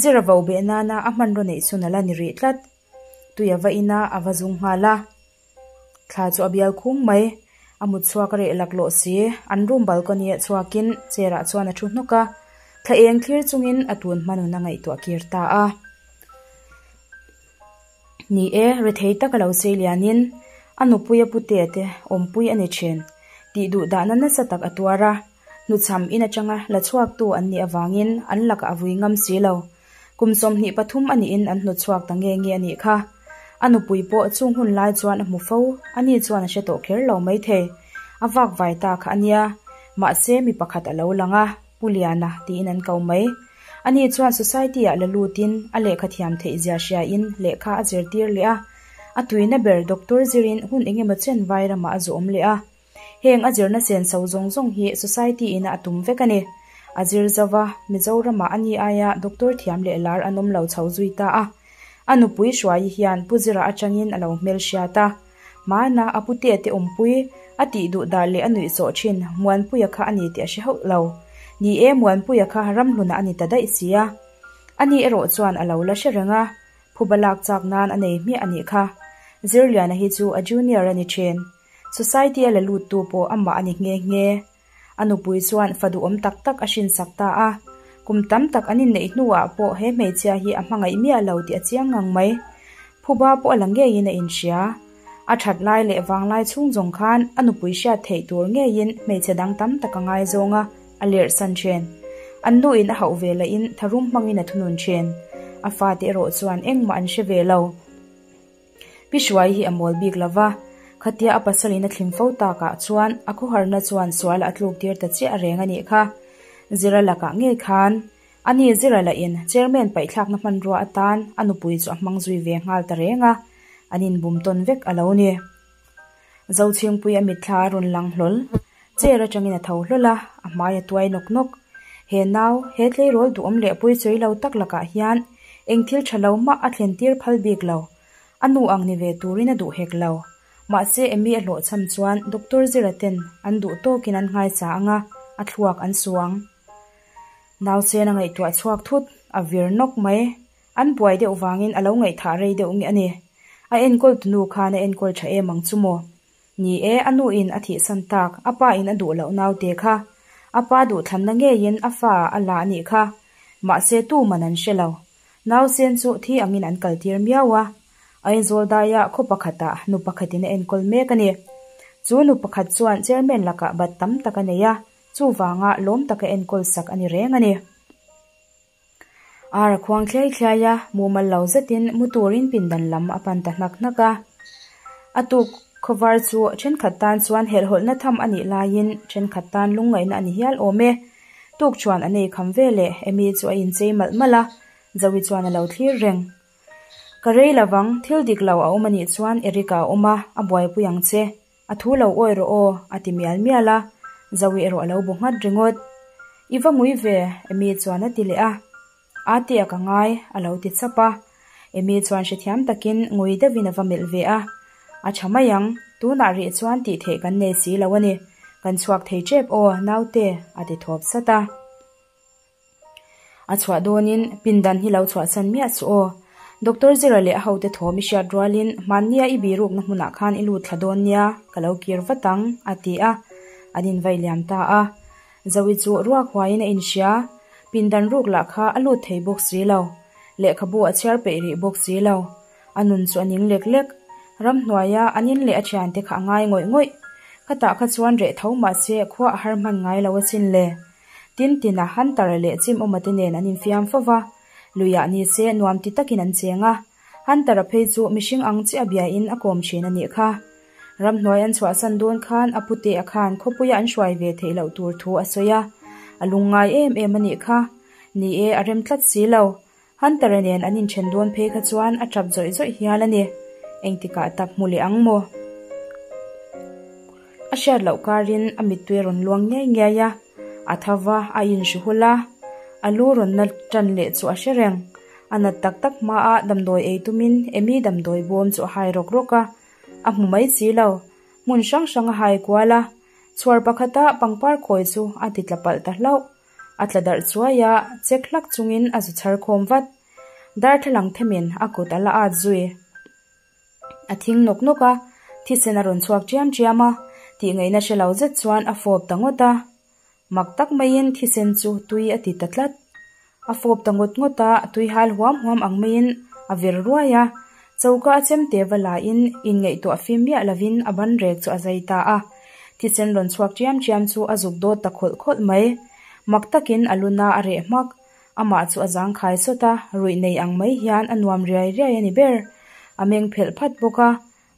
zira vo beh nana a hmanraw neih chhun a la ni rih tlat. Tui a va in a, a va zung nghal a. Thla chu a bial khung mai. A mut chhuak a reh laklawh si. An room balcony ah chhuakin chair ah chuan a thu hnawk a. Thla eng thlir chungin a tun hmanun a ngaihtuah kir ta a. Ni e, rethei tak a lo sei lianin a nupui a pute te awmpui a ni thin. Tih duh dahna nasa tak a tuar a. Hnuchham in atanga la chhuaktu an nih avangin an lakah a vui ngam si lo. Kum 23 a nihin an hnawtchhuak ta nge nge a nih kha. A nupui pawh chung hun lai chuan a hmu fo, ani chuan a hre tawh kher lo maithei. A vak vai ta kha a nia. Mahse mi pakhat a lo lang a, Pu Liana tiin an ko mai. Ani chuan society ah la lutin a lehkha thiam theih zia hriain lehkha a zirtir leh a. A tuina ber doctor zirin hun engemaw chen vai ramah a zuawm leh a. Heng a zirna senso zawng zawng hi society ina a tum vek a ni. A zir zauh a, Mizoramah a ni aia doctor thiam leh lar an awm lo chho zui ta a. A nupui Hruaii hian Pu Zira atangin a lo hmelhriat a. Hmana a putea te awmpui, a tih duh dah leh a nuihsawh thin Muanpuia kha a ni tih a hre hauh lo. Ni e, Muanpuia kha ramhlunah a ni ta daih si a. Ani erawh chuan a lo la hre reng a, phuba lak chak nan a nei hmiah a nih kha. Zirliana hi chu a junior a ni thin. Society a la luttu pawh amah a ni nghe nghe. A nupui chuan fa duhawm tak tak a hrinsak ta a. Kum tam tak an inneih hnuah pawh he hmeichhia hi a hmangaih miah lo tih a chiang ngang mai. Phuba pawh a la ngeiin a inhria. A that lai leh vanglai chhung zawng khan a nupui hriat theih tur ngeiin hmeichhe dang tam tak a ngaizawng a, a lerhsan thin. An nuin a hauh ve lahin tharum hmangin a thunun thin. A fate erawh chuan engmah an hre ve lo. Pi Hruai hi a mawl bik lo va, khatia a pasalin a thlim fo takah chuan a khawharna chuan sualah a tluk tir ta chiah reng a nih kha. Zira lakah ngei khan a ni Zira lahin chairman paihthlakna hmanrua atan a nupui chu a hmang zui ve nghal ta reng a, an inbum tawn vek a lo ni. Zochhingpui a mitthla a rawn lang hlawl. Chair atangin a tho hlawl a, a hmai a tuai nawk nawk. He nau, he tleirawl duhawm leh pui sawi lo tak lakah hian eng thil tha lo mah a thlen tir phal bik lo. A nu ang ni ve turin a duh hek lo. Mahse Amy a hlawhchham chuan Doctor Zira ten an duh tawkin an nghaisa ang a, a thluak an su ang. Nausen a ngaihtuah chhuak thut, a vir nawk mai. An buai deuh vangin a lo ngaihthah rei deuh nge a ni. A enkawl tunu khan a enkawl tha em ang chu maw? Ni e, a nuin a thihsan tak, a pa in a duh loh naute kha. A pa duhthlanna ngeiin a fa a la a nih kha. Mahse tuman an hre lo. Nausen chu thi angin an kaltir miau a. Aizawl daia khaw pakhatah nu pakhatin a enkawl mek a ni. Chu nu pakhat chuan chairman lakah bat tam tak a nei a, chuvanga lawm taka enkawl sak a ni reng a ni. Ar a khuang thliai thliai a, mumal lo zetin mu turin pindan lam a pan ta hnak hnak a. A tuk khawvar chu thenkhat tan chuan helhhawlhna tham a nih laiin thenkhat tan lungngaihna a ni hial awm e. Tuk chuan a nei kham ve leh Amy chu a inchei malh malh a, Zoe chuan a lo thlir reng. Ka rei lovang, thil dik lo a awm a nih chuan Eric-a a awm a, a buaipui ang che. A thu lo awi rawh aw, a ti mial mial a, Zoe erawh a lo bu nghat ringawt. I va ngui ve, Amy chuan a ti leh a. A ti a ka ngai, a lo ti chap a. Amy chuan hrethiam takin ngui deuhin a va melh ve a. A tha mai ang, tunah rih chuan tih theih kan nei si lo a ni. Kan chhuak thei tep aw, naute, a ti thawp sat a. A chhuah dawnin pindan hi lo chhuahsan miah suh aw. Doctor Zira leh a hote thawm i hriat rualin hmannia i birukna hmunah khan i lut thla dawn nia, ka lo kir vat ang, a ti a. An invaih liam ta a. Zoe chu ruak huaiin a inhria. Pindan ruk lah kha a lut thei bawk si lo. Lehkhabu a chhiar peih rih bawk si lo. A nun chu a ning lek lek. Ramhnuaia an in leh a thiante kha a ngai ngawih ngawih. Khatah kha chuan reh tho mahse khua a har hman ngai lo asin le. Tin tina Hunter-a leh Chimawma te nen an infiam fo va, luiah ni se nuam ti takin an cheng a. Hunter-a phei chu mihring ang chiah biain a kawm thin a nih kha. Ramhnuai an chhuahsan dawn khan a pute-a khan khawpuia an hruai ve theih loh tur thu a sawi a, a lungngai em em a nih kha. Ni e, a rem tlat si lo. Hunter-a nen an inthen dawn phei kha chuan a tap zawih zawih hial a ni. Engtikah tak hmu leh ang maw? A hriat loh karin a mittui a rawn luang ngiai ngiai a, a tho va, a inhru hul a, a lu rawn na tan leh chu a hre reng. A nat tak tak hmaah damdawi ei tumin Amy damdawi bawm chu a hai rawk rawk a, a hmu mai si lo. Hmun hrang hrang a hai kual a, chhuar pakhata pangpar khawi chu a ti tla palh ta hlauh. A tla darh chuai a, chek hlak chungin a zu chhar khawm vat. Darthlalang themin a kut a la at zui. A thing nawk nawk a, thisen a rawn chhuak chiam chiam a, tih ngaihna hre lo zet chuan a fawp ta ngawt a. Mak tak maiin thisen chu tui a ti ta tlat. A fawp ta ngawt ngawt a, tui hal huam huam ang maiin a vir ruai a. Choka a chemte va lain inngaihtuah fim miah lovin a ban rek chu a zai ta a. Thisen rawn chhuak chiam chiam chu a zuk dawt ta khawlh khawlh mai. Mak takin a luna a reh hmak. Amah chu a zangkhai sawt a, ruih nei ang mai hian a nuam riai riai a ni ber. A meng phelh phat bawk a,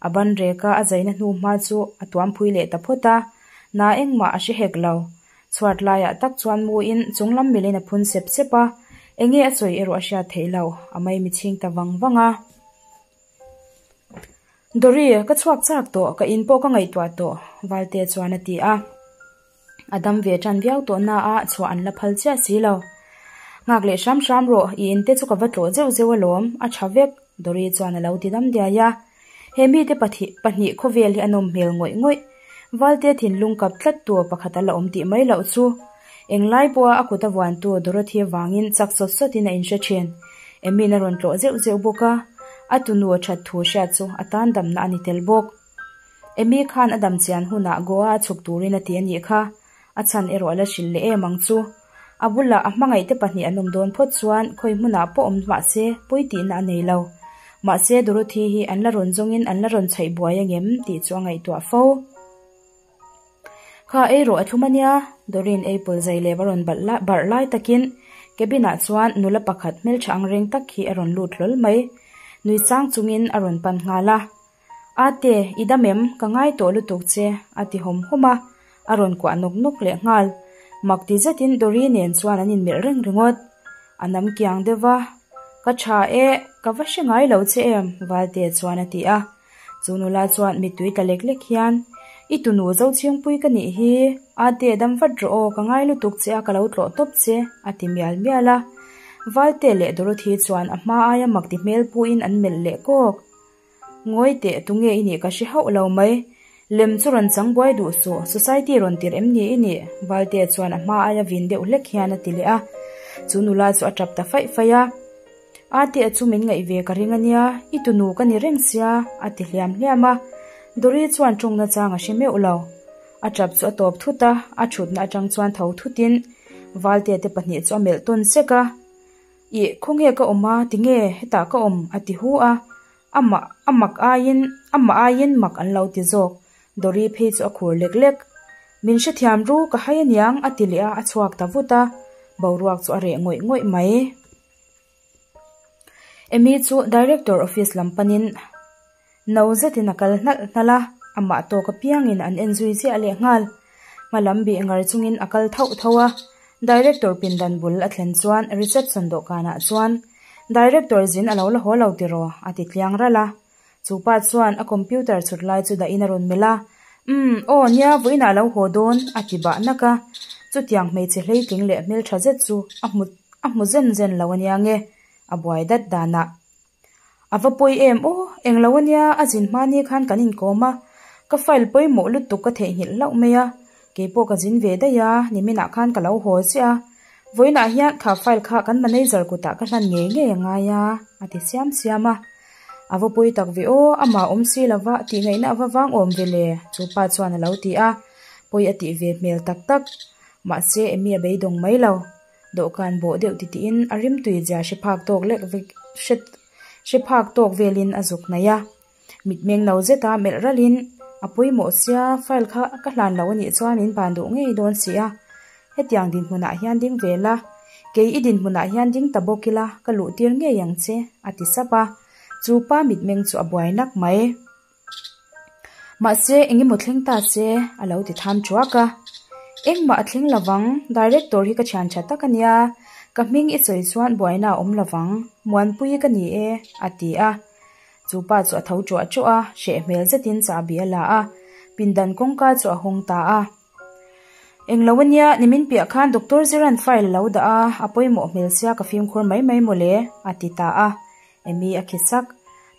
a ban reka a zaina hnu hma chu a tuamphui leh ta phawt a, na engmah a hre hek lo. Chhuat laiah tak chuan muin chunglam milin a phun sep sep a, enge a sawi erawh a hriat theih lo, a maimi chhing ta vang vang a. Dory, ka chhuak chak tawh, ka in pawh ka ngaihtuah tawh, Valte chuan a ti a. A dam ve tan viau tawh na a, chhuah an la phal chiah si lo. Nghak leh hram hram rawh, i in te chu ka va tlawh zeuh zeuh alawm, a tha vek, Dory chuan a lo ti dam diai a. He mite pahnih khawvel hi a nawm hmel ngawih ngawih. Valte thinlung kap tlat tur pakhat a la awm tih mai loh chu. Englai pawha a kut a vuantu Dorothy avangin chak sawt sawtin a inhre thin. Emi'n a rawn tlawh zeuh zeuh bawk a, a tunu a that thu hriat chu a tan damna a ni tel bawk. Emi khan a dam chian hunah Goa a chhuk turin a ti a nih kha, a chhan erawh a la hrilh leh em ang chu. A bulah a hmangaihte pahnih an awm dawn phawt chuan khawi hmunah pawh awm mah se pawi tihna a nei lo. Mahse Dorothy hi an la rawn zawngin an la rawn chhaih buai angem tih chu a ngaihtuah fo. Kha ei rawh a thlum ania, Doreen apple zai leh va rawn barh lai takin cabin ah chuan nula pakhat hmeltha ang reng tak hi a rawn lut hlawl mai. Nui sang chungin a rawn pan nghal a. Ate, i dam em? Ka ngai tawh lutuk che, a ti hawm hawm a, a rawn kuah nawk nawk leh nghal. Mak ti zetin Dory nen chuan an inmelh reng ringawt. A nam kiang deuh va, Ka tha e, ka va hre ngai lo che em? Valte chuan a ti a. Chu nula chuan mittui tla lek lek hian, I tunu Zochhingpui ka nih hi, Ate dam vat rawh aw, ka ngai lutuk che a, ka lo tlawh tawp che, a ti mial mial a. Valte leh Dorothy chuan a hma aia mak ti hmel puin an melh leh kawk. Ngawi teh, tunge i nih ka hre hauh lo mai. Lem chu rawn chang buai duh suh, society rawn tirh em ni i nih? Valte chuan a hma aia vin deuh hlek hian a ti leh a. Chu nula chu a tap ta faih faih a. Ate chu min ngaih ve ka ring a nia, i tunu ka ni reng sia, a ti hliam hliam a. Dory chuan tawng nachang a hre meuh lo. A tap chu a tawp thut a, a thutna atang chuan tho thutin Valte te pahnih chu a melh tawn sek a. Ih, khawnge ka awm a, tinge hetah ka awm? a ti hu a. Amah, a mak aiin, amah aiin mak an lo ti zawk. Dory phei chu a khur lek lek. Min hrethiam ru, ka hai aniang, a ti leh a, a chhuak ta vut a. Boruak chu a reh ngawih ngawih mai. Amy chu Director office lam panin no zetin a kal hnalh hnalh a, amah tawk apiangin an en zui ziah leh nghal. Hma lam bih ngar chungin a kal thauh thauh a, Director pindan bul a thlen chuan reception dawhkanah chuan Director zin a lo la haw lo tiraw? a ti tliang ralh a. Chu pa chuan a computer chhut lai chu dahin a rawn melh a, Umm, aw nia, vawiinah a lo haw dawn, a ti bah nak a. Chutiang hmeichhe hleitling leh hmeltha zet chu a hmu a hmu zen zen lo ania nge, a buai dat danah. A va pawi em aw, eng lo ania, a zin hma ni khan kan inkawm a, ka file pawimawh lutuk ka theihnghilh hlauh mai a, keipawh ka zin ve daih a, niminah khan ka lo haw chiah a, vawiinah hian kha file kha kan manager kutah ka hlan ngei ngei a ngai a, a ti siam siam a. A va pawi tak ve aw, amah awm si lova tih ngaihna a va vang awm ve le, chu pa chuan a lo ti a, pawi a tih ve hmel tak tak. Mahse, Amy a beidawng mai lo. Dawhkan bawh deuh titiin a rimtui zia hre phak tawk lek vek hre hre phak tawk velin a zuk hnaih a. Mitmeng no zeta melh ralhin a pawimawh sia file kha ka hlan lo anih chuan min ban duh ngei dawn si a. Hetiang dinhmunah hian ding ve la, kei i dinhmunah hian ding ta bawk ila ka luh tir ngei ang che a ti sap a. Chu pa mitmeng chu a buai nak mai. Mahse, engemaw thleng ta se, a lo ti tham thuak a. Engmah a thleng lovang, Director hi ka thian tha tak a nia, ka hming i sawi chuan buaina a awm lovang, Muanpui ka ni e, a ti a. Chu pa chu a tho tuah tuah a, hreh hmel zetin chahbi a la a, pindan kawngka chu a hawng ta a. Englo ania, nimin piah khan Doctor Ziran file a lo dah a, a pawimawh hmel sia ka fimkhur mai mai mawle, a ti ta a. Amy a khi sak.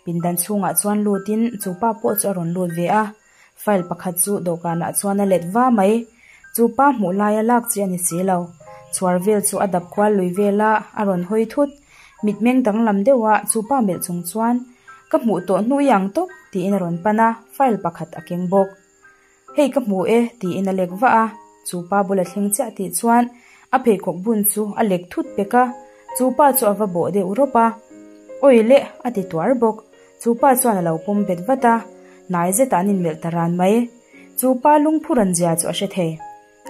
Pindan chhungah chuan lutin chu pa pawh chu a rawn lut ve a, file pakhat chu dawhkanah chuan a let va mai. Chu pa hmuh laia lak chi a ni si lo. Chhuar vel chu a dap kual lui vel a, a rawn hawi thut. Mitmeng danglam deuha chu pa melh chung chuan, Ka hmuh tawh hnu i ang tawp, tiin a rawn pan a, file pakhat a keng bawk. Hei ka hmu e, tiin a lek vah a, chu pa bula thleng chiah tih chuan a pheikhawk bun chu a lek thut pek a, chu pa chu a va bawh deuh rawp a. Awi leh, a ti tuar bawk. Chu pa chuan a lo pawm bet vat a, hnai zetah an inmelh ta ran mai. Chu pa lungphu ran zia chu a hre thei.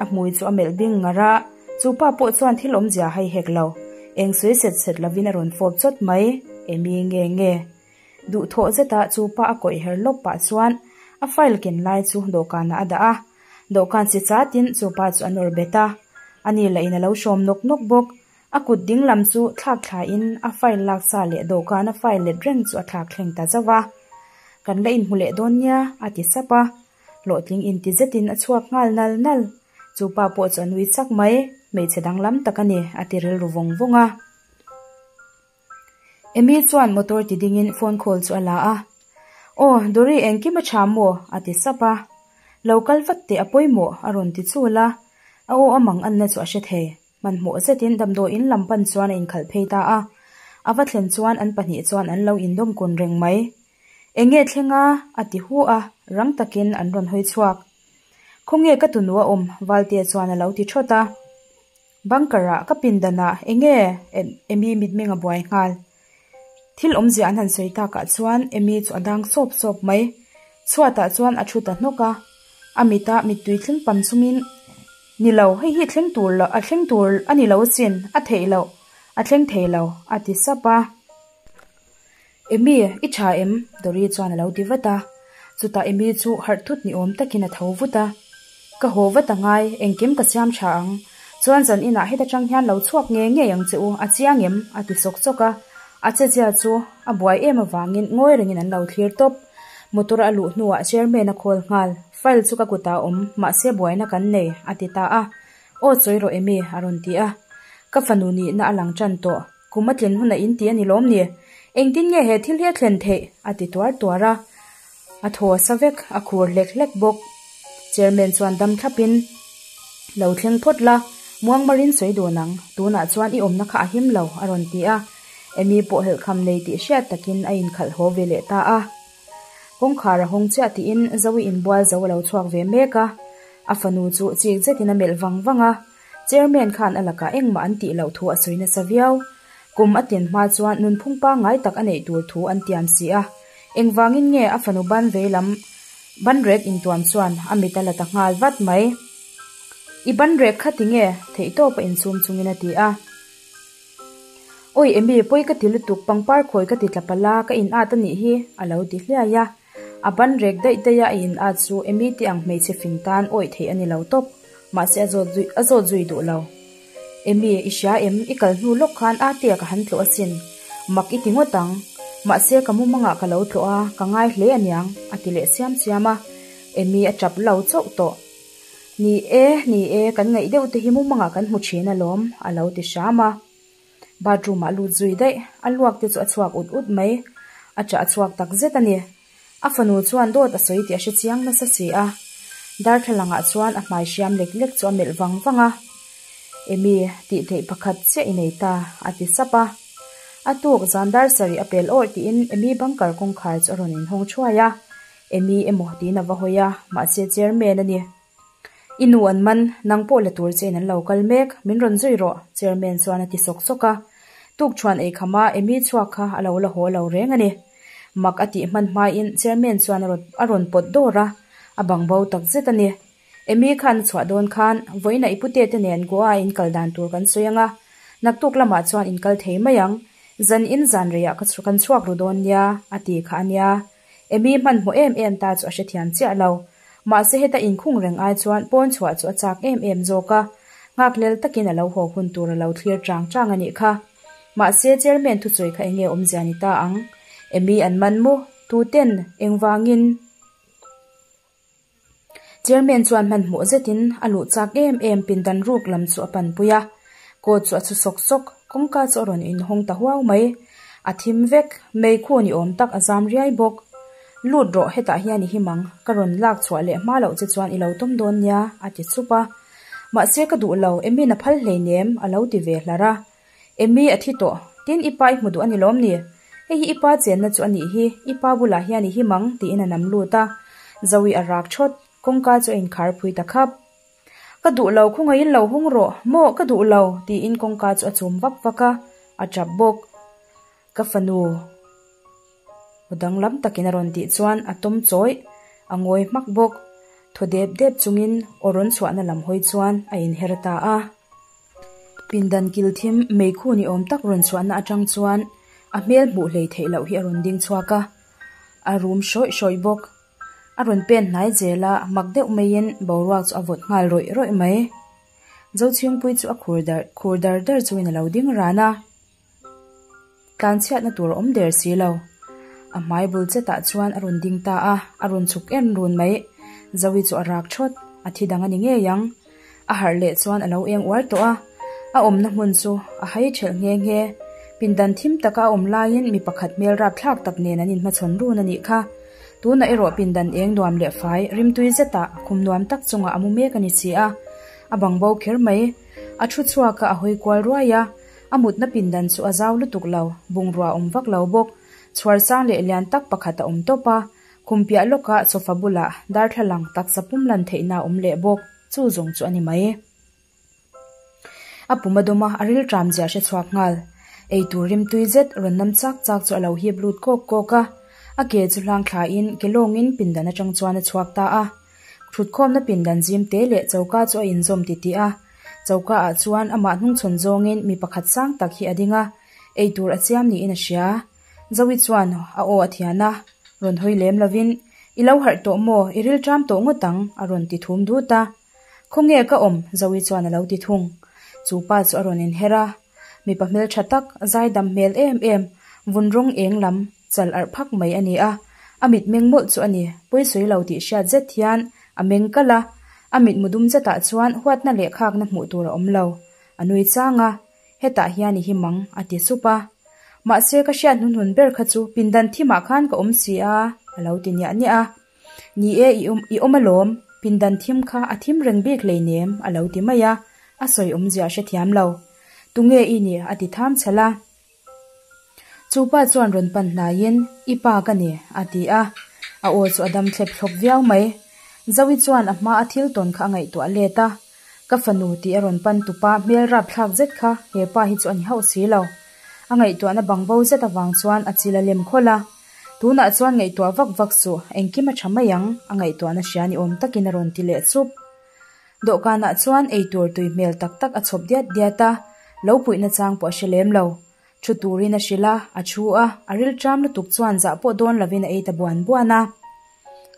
A hmui chu a melh bing ngar a, chu pa pawh chuan thil awmzia hai hek lo. Eng sawi set set lovin a rawn fawp chawt mai, Amy nge nge. Duhthawh zetah chu pa a kawih her lawp pah chuan a file ken lai chu dawhkanah a dah a, dawhkan si chatin chu pa chu a nawr bet a, ani lah in a lo hrawm nawk nawk bawk. A kut ding lam chu thlak thlain a file lak sa leh dawhkana file let reng chu a thlak thleng ta zauh a. Kan la inhmu leh dawn nia, a ti sap a. Hlawhtling inti zetin a chhuak nghal nal nal. Chu pa pawh chu a nui chak mai, hmeichhe danglam tak a ni, a ti rilru vawng vawng a. Amy chuan motor ti dingin phone call chu a la a. Aw, Dory engkim a tha maw? a ti sap a. Lo kal vat teh a pawimawh a rawn ti chul a. A aw a mang anna chu a hre thei. Hmanhmawh zetin damdawiin lam pan chuan a inkhalh phei ta a. A va thlen chuan an pahnih chuan an lo indawm kun reng mai. Eng nge thleng a? a ti hu a, rang takin an rawn hawi chhuak. Khawnge ka tunu a awm? Valtea chuan a lo ti thawt a. Bunker ah, ka pindan ah, enge? Emy mitmeng a buai nghal. Thil awmzia an han sawi takah chuan Emy chu a dang sawp sawp mai. Chhuatah chuan a thu ta hnawk a. A mita mittui thleng pam chungin, Ni lo, hei hi thleng tur lo, a thleng tur a ni lo asin, a theih loh, a thleng thei lo, a ti sap a. Emy, i tha em? Dory chuan a lo ti vat a. Chutah Emy chu harh thut ni awm takin a tho vut a. Ka haw vat a ngai, engkim ka siam tha ang. Chuan zan inah heta tang hian lo chhuak ngei ngei ang che u, a chiang em? a ti sawk sawk a. A chezia chu a buai em avangin ngawi rengin an lo thlir tawp. Motor a luh hnuah chairman a call nghal. File chu ka kutah a awm, mahse buaina kan nei, a ti ta a. Aw sawi rawh Emy, a rawn ti a. Ka fanu nihna a lang tan tawh. Kum a tlin hunah in ti a ni lawm ni? Engtin nge he thil hi a thlen theih? a ti tuar tuar a. A thaw a sa vek, a khur hlek hlek bawk. Chairman chuan dam thlapin, Lo thleng phawt la, muangmarin sawi dun ang, tunah chuan i awmna kha a him lo, a rawn ti a. Amy pawh helhkham nei tih hriat takin a inkhalh haw ve leh ta a. Kawngkhar a hawng chiah tiin Zoe inbual zo a lo chhuak ve mek a. A fanu chu chik zetin a melh vang vang a. Chairman khan a lakah engmah an tih loh thu a sawi nasa viau. Kum a tin hma chuan nunphung pangngai tak a neih tur thu an tiam si a. Engvangin nge a fanu ban veilam banrek intuam chuan a mit a la ta nghal vat mai. I banrek kha tinge? Theihtawpa insum chungin a ti a. Awi Emy, pawi ka ti lutuk, pangpar khawi ka ti tla palh a, ka in at a nih hi, a lo ti hliai a. A ban rek daih daih a, a in at chu Emy te ang hmeichhe fing tan awih theih a ni lo tawp, mahse a zawt zui a zawt zui duh lo. Emy, i hria em, i kal hnu lawk khan Atea ka han tlawh asin, mak i ti ngawt ang, mahse ka mumangah ka lo tlawh a, ka ngai hle aniang, a ti leh siam siam a. Emy a tap lo chauh tawh. Ni e, ni e, kan ngaih deuh te hi mumangah kan hmu thin alawm, a lo ti hram a. Bathroom ah lut zui daih, a luak te chu a chhuak ut ut mai. A chah a chhuak tak zet a ni. A fanu chuan dawt a sawi tih a hre chiang nasa si a. Darthlalang ah chuan a hmai hriam lek lek chu a melh vang vang a. Emy, tih theih pakhat chiah i nei ta, a ti sap a. A tuk zan dar sarih a pel awrh tiin Emy bunker kawngkhar chu a rawn inhawng thuai a. Emy emaw tiin a va hawi a, mahse chairman a ni. I nu an man, nang pawh la tur chein an lo kal mek, min rawn zui rawh, chairman chuan a ti sawk sawk a. Tukṭhuan ei khama Emy chhuak kha a lo la haw lo reng a ni. Mak a tih hman hmain chairman chuan a rawn pawt dawr a, a bang bo tak zet a ni. Emy khan a chhuah dawn khan, vawiinah i pute te nen Goa a inkal dan tur kan sawi ang a, naktuk lamah chuan inkal thei mai ang, zan in zan reiah ka kan chhuak ru dawn nia, a ti kha a nia. Emy hmanhmawh em em ta chu a hrethiam chiah lo. Mahse heta inkhung reng ai chuan pawn chhuah chu a chak em em zawk a, nghakhlel takin a lo haw hun tur a lo thlir chang chang a nih kha. Mahse chairman thusawi kha enge awmzia ni ta ang? Emy an man mu? Tuten? Engvangin? Chairman chuan hmanhmawh zetin a luh chak em em pindan ruk lam chu a panpui a, kawt chu a chhu sawk sawk, kawngka chu a rawn inhawng ta huau mai. A thim vek, meikhu ni awm tak a zam riai bawk. Lut rawh, hetah hian i him ang, ka rawn lak chhuah leh hma loh che chuan i lo tawm dawn nia, a ti chup a. Mahse ka duh lo, Emi'n a phal hleinem, a lo ti ve hlar a. Emy a thi tawh, tin i pa i hmu duh a ni lawm ni? Hei hi i pa chenna chu a nih hi, i pa bulah hian i him ang, tiin a nam lut a. Zoe a rak thawt, kawngka chu a inkhar phui ta khap. Ka duh lo, khawngaihin lo hung rawh, maw ka duh lo, tiin kawngka chu a chum vak vak a, a tap bawk. Ka fanu. Aw danglam takin a rawn tih chuan a tawm chawih, a ngawi hmak bawk. Thaw dep dep chungin aw rawn chhuahna lam hawi chuan a inher ta a. Pindan kil thim meikhu ni awm tak rawn chhuahna atang chuan a hmel hmuh hlei theih loh hi a rawn ding chhuak a, a rum hrawih hrawih bawk. A rawn pen hnai zel a, mak deuh maiin boruak chu a vawt nghal rawih rawih mai. Zochhingpui chu a khur dar khur dar dar chungin a lo ding ran a. Tlanchhiatna tur a awm der si lo. A hmai bul chetah chuan a rawn ding ta a, a rawn chhuk en run mai. Zoe chu a rak thawt, a thi dang a ni ngei ang. A harh leh chuan a lo eng uar tawh a, a awmna hmun chu a hai thelh nghe nghe. Pindan thim taka a awm laiin mi pakhat hmel rapthlak tak nen an inhmachhawn run a nih kha. Tunah erawh pindan eng nuam leh fai rimtui zetah khum nuam tak chungah a mu mek a ni si a, a bang bo kher mai. A thu chhuak a, a hawi kual ruai a. A mutna pindan chu a zau lutuk lo, bungrua awm vak lo bawk. Chhuar sang leh lian tak pakhat a awm tawp a, khum piah lawkah sofa bulah darthlalang taksa pum lan theihna a awm leh bawk, chu zawng chu a ni mai. A pum a dawm a, a rilṭam zia a hre chhuak nghal. Eitur rimtui zet rawn nam chak chak chu a lo hip lut kawk kawk a. A ke chu hlang thlain ke lawngin pindan atang chuan a chhuak ta a. Thutkhawmna pindan zim te leh choka chu a inzawm titih a. Choka ah chuan amah hnungchhawn zawngin mi pakhat sang tak hi a ding a, eitur a chiam niin a hria. Zoe chuan a aw a thian a, rawn hawi lem lovin, I lo harh tawh maw? I rilṭam tawh ngawt ang, a rawn ti thum dut a. Khawnge ka awm? Zoe chuan a lo ti thung. Chu pa chu a rawn inher a. Mipa hmelṭha tak, zaidam hmel em em, vun rawng eng lam, chal arh phak mai a ni a. A mit meng mawlh chu a ni, pawisawi lo tih hriat zet hian a meng kalh a. A mitmu dum zetah chuan huatna leh khakna hmuh tur a awm lo. A nui chang a. Hetah hian i him ang, a ti sup a. Mahse ka hriat hnuhnun ber kha chu pindan thimah khan ka awm si a, a lo ti niah niah a. Ni e, i awm i awm alawm, pindan thim kha a thim reng bik hleinem, a lo ti mai a, a sawi awmzia a hrethiam lo. Tunge i nih? a ti tham chhelh a. Chu pa chuan rawn pan hnaiin, I pa ka ni, a ti a. A aw chu a dam thlep thlawp viau mai. Zoe chuan a hma a thil tawn kha a ngaihtuah let a. Ka fanu tih a rawn pan tupa hmel rapthlak zet kha he pa hi chu a ni hauh si lo. A ngaihtuahna bang bo zet avang chuan a chil a lem khawlh a. Tunah chuan ngaihtuah vak vak suh, engkim a tha mai ang, a ngaihtuahna hria ni awm takin a rawn ti leh chup. Dawhkanah chuan eitur tui hmel tak tak a chhawp diat diat a, lo puihna chang pawh a hre lem lo. Thu turin a hrilh a, a thu a, a rilṭam lutuk chuan zah pawh dawn lovin a ei ta buan buan a.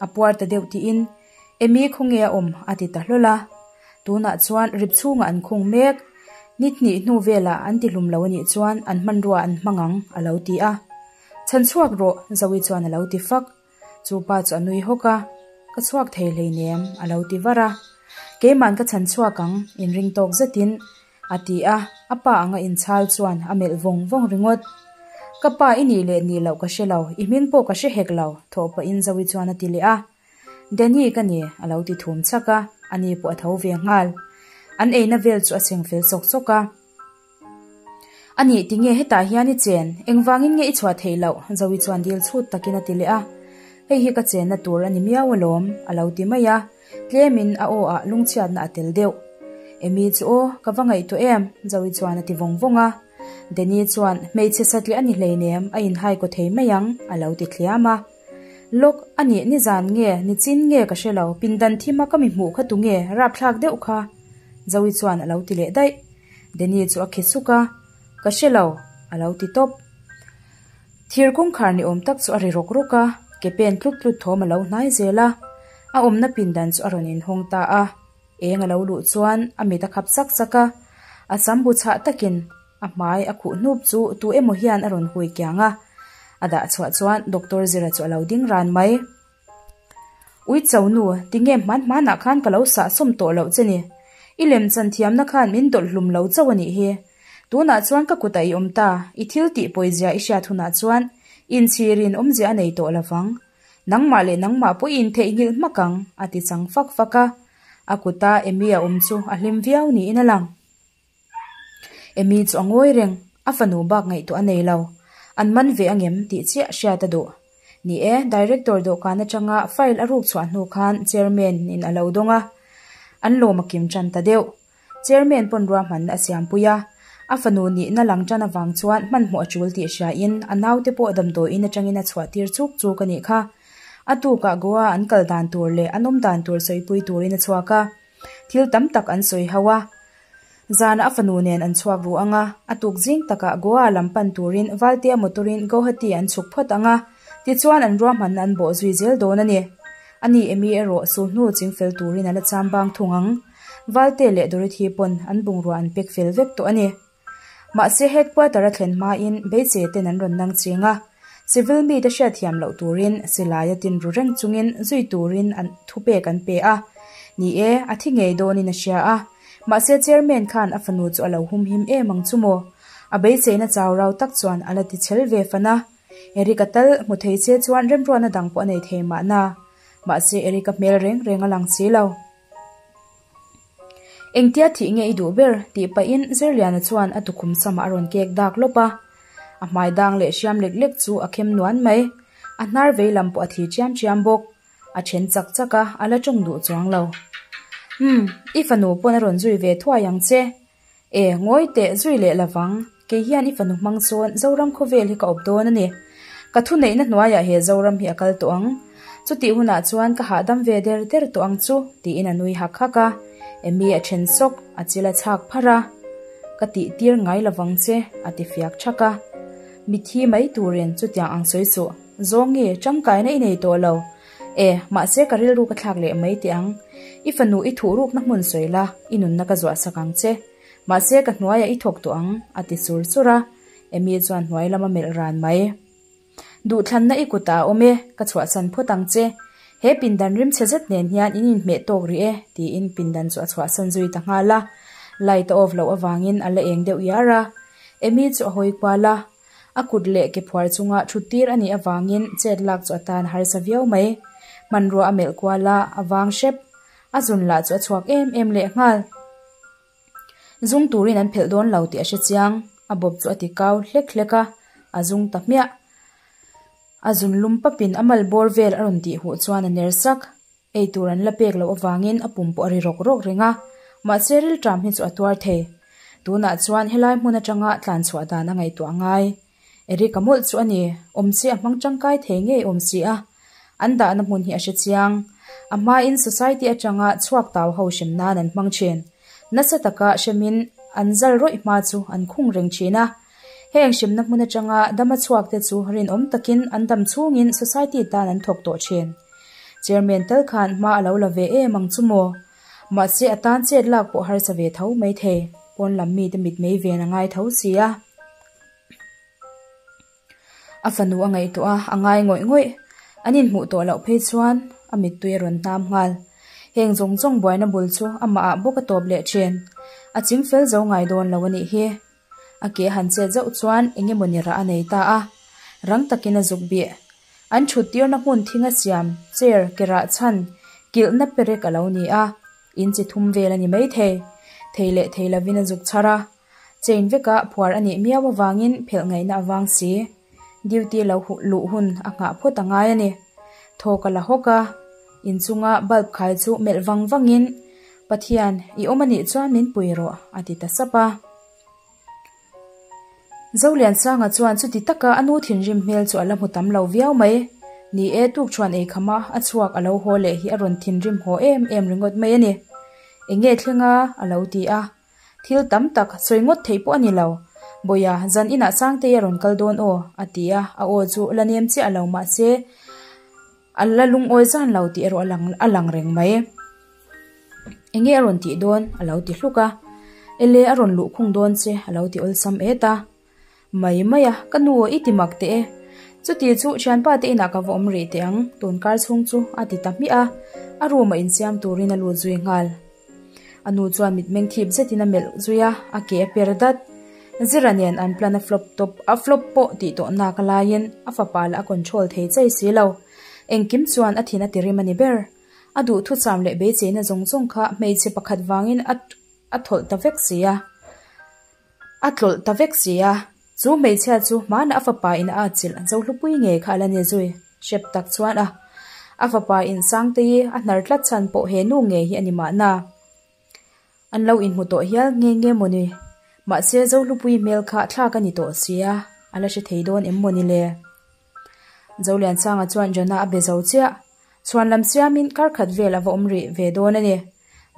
A puar ta deuh tiin, Emi khawnge a awm? a ti ta hlawl a. Tunah chuan rip chhungah an khung mek. Ni hnih hnu velah an ti hlum lo anih chuan an hmanrua an hmang ang, a lo ti a. Chhan chhuak rawh, Zoe chuan a lo ti fak. Chu pa chu a nui hawk a, Ka chhuak thei hleinem, a lo ti var a. Keiman ka chhan chhuak ang, inring tawk zetin, a ti a, a pa anga inchhal chuan a melh vawng vawng ringawt. Ka pa i nih leh nih loh ka hre lo, i hming pawh ka hre hek lo, thawh pahin Zoe chuan a ti leh a. Danny ka ni, a lo ti thum chak a, ani pawh a tho ve nghal. An eina vel chu a chheng fel sawk sawk a. A nih tinge hetah hian i chen? Engvangin nge i chhuah theih loh? Zoe chuan dil chhut takin a ti leh a. Hei hi ka chenna tur a ni miau alawm, a lo ti mai a. Tlemin a aw ah lungchhiatna a tel deuh. Amy chu aw, ka va ngaihtuah em? Zoe chuan a ti vawng vawng a. Danny chuan, Hmeichhe satliah a ni hleinem, a inhai kaw thei mai ang, a lo ti thliam a. Lawk, a nih nizan nge, nichin nge ka hre lo, pindan thim a ka mi hmuh kha tunge, rapthlak deuh kha? Zoe chuan a lo ti leh daih. Danny chu a khi suk a, Ka hre lo, a lo ti tawp. Thir kawngkhar ni awm tak chu a ri rawk rawk a, ke pen tlut tlut thawm a lo hnai zel a. A awmna pindan chu a rawn inhawng ta a. Eng a lo luh chuan a mit a khap sak sak a, a sam bu chhah takin a hmai a khuh hnup chu tu emaw hian a rawn hui kiang a. A dah chhuah chuan Doctor Zira chu a lo ding ran mai. Ui cho nu, tinge hman hmanah khan ka lo sah sawm tawh loh che ni. I lemchan thiamna khan min dawlh hlum lo chauh a nih hi. Tunah chuan ka kutah i awm ta, i thil tih pawizia i hriat hunah chuan inchhirin awmzia a nei tawh lovang. Nangmah leh nangmah pawh i intheihnghilh hmak ang, a ti chang fak fak a. A kuta Amy a awm chu a hlim viau niin a lang. Amy chu a ngawi reng, a fanu bak ngaihtuah a nei lo. An man ve angem tih chiah hriat a duh. Ni e, Director dawhkan atanga file a ruk chhuah hnu khan Chairman in a lo dawng a, an lawm a kim tan ta deuh. Chairman pawn ruahmanna a siampui a, a fanu nihna lang tan avang chuan hmanhmawh a tul tih hriain a naute pawh damdawiin atangin a chhuah tir chuk chuk a nih kha. A tukah Goa an kal dan tur leh an awm dan tur sawipui turin a chhuak a. Thil tam tak an sawi ho a. Zanah a fanu nen an chhuak ru ang a, a tuk zing takah Goa lam pan turin Valtea motor-in Guwahati an chhuk phawt ang a, tichuan an ruahmanna an bawh zui zel dawn a ni. Ani Amy erawh sulhnu chingfel turin a la cham bang thung ang. Valtea leh Dorothy pawn an bungrua an pek fel vek tawh a ni. Mahse headquarter a thlen hmain Beiche ten an rawn nang ching a, civil mite hriatthiam loh turin silai a tin ru reng chungin zui turin an thupek an pe a. Ni e, a thi ngei dawnin a hria a. Mahse chairman khan a fanu chu a lo humhim em ang chu maw? A beiseina chau rau tak chuan a la ti chhel ve fan a. Eric-a tal hmu thei che chuan remruatna dang pawh a nei thei mahna. Mahse Eric-a hmel reng reng a lang si lo. Engtia thih nge i duh ber? tih pahin Zirliana chuan a tukhum samah a rawn kek dak lawp a. A hmai dang leh hriam lek lek chu a khem nuan mai. A hnar vei lam pawh a thi chiam chiam bawk. A then chak chak a, a la tawng duh chuang lo. Umm, i fanu pawn a rawn zui ve thuai ang che. E, ngawi teh zui leh lovang, kei hian i fanu hmang chuan Zoram khawvel hi ka awp dawn a ni. Ka thuneihna hnuaiah he Zoram hi a kal tawh ang. Chutih hunah chuan ka hahdam ve der der tawh ang chu, tiin a nui hak hak a. Amy a then sawk, a chil a chhak pharh a. Ka tih tir ngai lovang che, a ti fiak thak a. Mithi mai turin chutiang ang sawi suh. Zawngi, tangkaina i nei tawh lo. E, mahse ka rilru ka thlak leh mai teh ang. I fanu i thuh rukna hmun sawi la, i nunna ka zuah sak ang che. Mahse ka hnuaiah i thawk tawh ang, a ti sur sur a. Amy chuan hnuai lam a melh ran mai. Duhthlanna i kutah a awm e, ka chhuahsan phawt ang che. He pindan rimchhe zet nen hian in inhmeh tawk rih e, tiin pindan chu a chhuahsan zui ta nghal a. Light a off loh avangin a la eng deuh iar a. Amy chu a hawi kual a. A kut leh ke phuar chunga thut tir a nih avangin chet lak chu a tan harsa viau mai. Hmanrua a melh kual a, a vang hrep. A zun lah chu a chhuak em em leh nghal. Zung turin an phelh dawn lo tih a hre chiang. A bawp chu a ti kau hlek hlek a, a zung ta hmiah. A zun lum papin a mal bawr vel a rawn tih huh chuan a ner sak. Ei tur an la pek loh avangin a pum pawh a ri rawk rawk reng a, mahse rilṭam hi chu a tuar thei. Tunah chuan helai hmun aṭanga tlan chhuah dan a ngaihtuah ngai. Eric a mawlh chu a ni, awm che a hmang ṭangkai thei ngei awm si a. An dahna hmun hi a hre chiang. A hmain society aṭanga chhuak tau ho hrem nan an hmang ṭhin. Nasa taka hremin an zal rawih hma chu an khung reng ṭhin a. Heng hremna hmun aṭanga dama chhuakte chu rinawm takin an dam chhungin society tan an thawk tawh ṭhin. Chairman tal khan hma a lo la ve em ang chu maw? Mahse a tan chet lak pawh harsa ve tho mai thei, pawn lam mite mitmei ven a ngai tho si a. A fanu a ngaihtuah a, a ngai ngawih ngawih. An inhmuh tawh loh phei chuan a mittui a rawn hnam nghal. Heng zawng zawng buaina bul chu amah ah bawk a tawp leh thin. A ching fel zo ngai dawn lo a nih hi. A ke han chet zauh chuan eng emaw ni rah a nei ta a, rang takin a zuk bih. An thut tirna hmun thing a siam, chair, ke rah chhan, kilhna perek a lo ni a, in chi thum vel a ni maithei. Thei leh thei lovin a zuk chhar a, chain veka phuar a nih miau avangin phelh ngaihna a vang si. Duty lo luh hun a nghah phawt a ngai a ni. Thawk a la hawk a, inchunga bulb khai chu melh vang vangin, Pathian, i awm a nih chuan min pui rawh, a ti ta sap a. Zoliansanga chuan chuti taka a nu thinrim hmel chu a la hmu tam lo viau mai. Ni e, tukṭhuan ei khama a chhuak a lo haw leh hi a rawn thinrim haw em em ringawt mai a ni. Eng nge thleng a? a lo ti a. Thil tam tak sawi ngawt theih pawh a ni lo. Bawiha, zan inah Sangtei a rawn kal dawn aw, a ti a, a aw chu la nem chiah lo mahse a la lungawi zan lo tih erawh a lang reng mai. Eng nge a rawn tih dawn? a lo ti hluk a. Ele a rawn luh khung dawn che, a lo ti awlsam et a. Mai mai a, ka nu i ti mak teh e. Chuti chu thianpa te inah ka va awm rih teh ang, tun kar chhung chu a ti ta hmiah a, a room a insiam turin a lut zui nghal. A nu chuan mitmeng thip zetin a melh zui a, a ke a per dat. Zira nen an plan a flop tawp a flop pawh tih tawh nak laiin a fapa lah a control thei chai si lo. Engkim chuan a thin a ti rim a ni ber. A duhthucham leh beiseina zawng zawng kha hmeichhe pakhat vangin a a thawlh ta vek si a. A tlawlh ta vek si a, chu hmeichhia chu hmana a fapa in a atchilh an Zohlupui ngei kha a la ni zui. Hrep tak chuan a a fapa in Sangtei a hnar tlat chhan pawh he nu ngei hi a ni mahna. An lo inhmu tawh hial nghe nghe maw ni? Mahse Zohlupui hmel kha thlak a ni tawh si a, a la hre thei dawn em maw ni le? Zoliansanga chuan Jonah a be zo chiah. Chhuan lam siamin kar khat vel a va awm rih ve dawn a ni.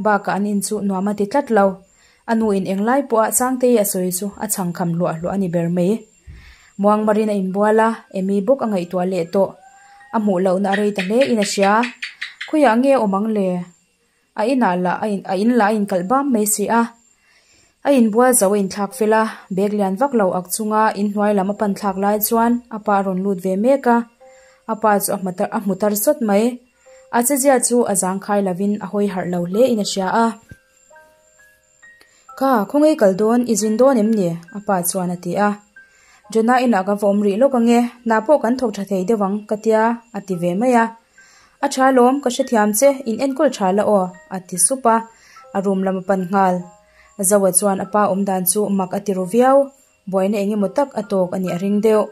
Bakah an in chu nuam a ti tlat lo. A nu in englai pawha Sangtei a sawi chu a chhang kham hluah hluah a ni ber mai. Muangmarin a inbual a, Amy bawk a ngaihtuah leh tawh. A hmuh lohna a rei ta hle in a hria. Khawiah nge a awm ang le? A inah lah a in a in lah a inkalh bam mai si a. A inbual zo a inthlak fel a, bag lian vak lo ak chunga inhnuai lam a pan thlak lai chuan a pa a rawn lut ve mek a. A pa chu a hma a hmu tar sawt mai. A chezia chu a zangkhai lovin a hawi harh lo hle in a hria a. Kha, khawnge kal dawn, i zin dawn em ni? A pa chuan a ti a. Jonah inah ka va awm rih lawk ange, hna pawh kan thawk tha thei deuh ang ka tia, a ti ve mai a. A tha lawm, ka hrethiam che, in enkawl tha la aw, a ti sup a, a room lam a pan nghal. Zoa chuan a pa awm dan chu mak a ti ru viau, buaina eng emaw tak a tawk a nih a ring deuh.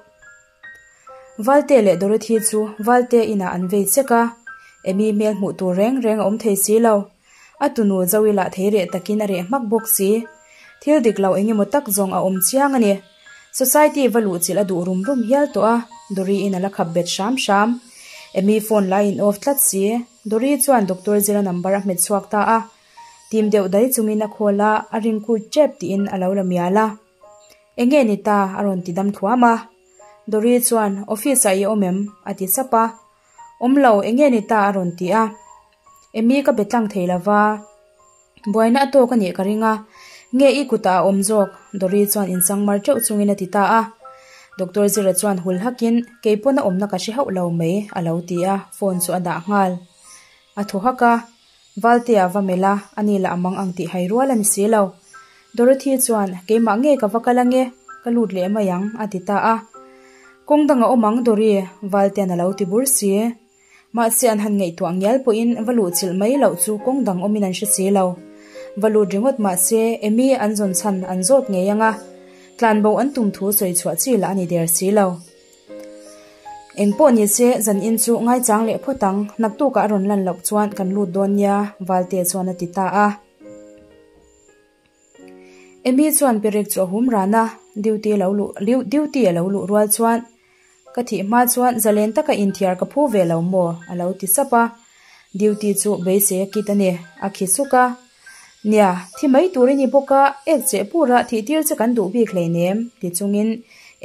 Valte leh Dorothy chu Valte inah an vei chek a, Amy hmel hmuh tur reng reng a awm thei si lo. A tunu Zoe lah thei reh takin a reh hmak bawk si. Thil dik lo eng emaw tak zawng a awm chiang a ni. Society va luh chilh a duh rum rum hial tawh a, Dory-in a la khap bet hram hram. Amy phone la in off tlat si. Dory chuan Doctor Zira number a hmet chhuak ta a. Tim deuh dai chungin a call a, a ring kut tep tiin a lo la mial a. Enge ni ta? a rawn ti dam thluam a. Dory chuan, Office ah i awm em? a ti sap a. Awm lo, enge ni ta? a rawn ti a. Amy ka be tlang thei lo va. Buaina a tawk a nih ka ring a, nge i kutah a awm zawk? Dory chuan insangmar teuh chungin a ti ta a. Doctor Zira chuan hul hakin, Kei pawn a awmna ka hre hauh lo mai, a lo ti a, phone chu a dah nghal. A thaw hak a, Valtea va melh a, ani lah a mang ang tih hai rual a ni si lo. Dorothy chuan, Keimah nge ka va kal ange, ka lut leh mai ang, a ti ta a. Kawng dang a awm ang Dory, Valtea'n a lo ti bur si. Mahse an han ngaihtuah ngial pawhin va luh chilh mai loh chu kawng dang awmin an hre si lo. Va lut ringawt mahse Amy an zawn chhan an zawt ngei ang a, tlanbo an tum thu sawi chhuah chi lah a ni der si lo. Eng pawh ni se zan in chu ngaichang leh phawt ang, naktukah a rawn lan loh chuan kan lut dawn nia, Valte chuan a ti ta a. Amy chuan perek chu a hum ran a, duty lo luh duty a lo luh rual chuan ka thih hma chuan zalen taka inthiar ka phu ve lo maw a lo ti sap a, duty chu beisei a kit a ni, a khi suk a. Nia, thi mai tur i ni bawk a, ek cheh pura thih tir che kan duh bik hleinem ti chungin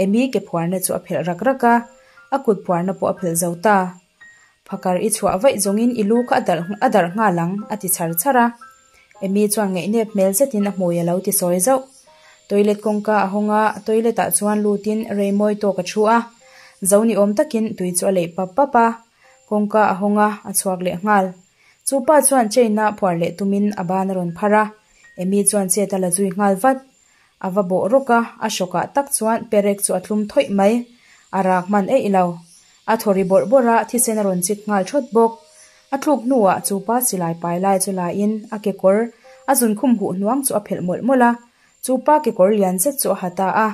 Amy ke phuarna chu a phelh rak rak a, a kut phuarna pawh a phelh zo ta. Phakar i chhuah vaih zawngin i lu kha a darh nghal ang, a ti chhar chhar a. Amy chuan ngaihnep hmel zetin a hmui a lo ti sawi zauh. Toilet kawngka a hawng a, toilet ah chuan lutin rei mawi tawk a thu a. Zo ni awm takin tui chu a leih pap pap a. Kawngka a hawng a, a chhuak leh nghal. Chu pa chuan chain a phuar leh tumin a ban a rawn phar a. Amy chuan chet a la zui nghal vat. A va bawh rawk a, a hrawkah tak chuan perek chu a tlum thawih mai. A rak hman eih lo. A thaw ri bawrh bawrh a, thisen a rawn chik nghal thawt bawk. A tluk hnuah chu pa silai pai lai chu laiin a kekawr a zunkhum huh hnuang chu a phelh mawlh mawlh a. Chu pa kekawr lian zet chu a ha ta a,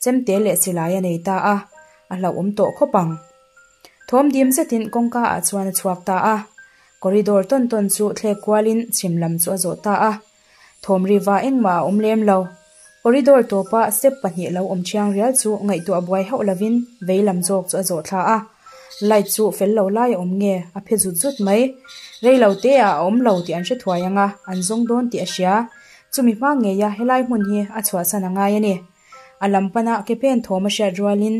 chemte leh silai a nei ta a, a hlauhawm tawh khawp ang. Thawm dim zetin kawngka ah chuan a chhuak ta a. Corridor tawn tawn chu thlek kualin chhim lam chu a zawh ta a. Thawm riva engmah a awm lem lo. Corridor tawpa step pahnih lo awm thiang rial chu ngaihtuah buai hauh lovin vei lam zawk chu a zawh thla a. Light chu fel lo lai a awm nge a phe zut zut mai. Rei lo te ah a awm lo tih an hre thuai ang a, an zawng dawn tih a hria. Chumi hma ngeia helai hmun hi a chhuahsan a ngai a ni. A lam pana ke pen thawm a hriat rualin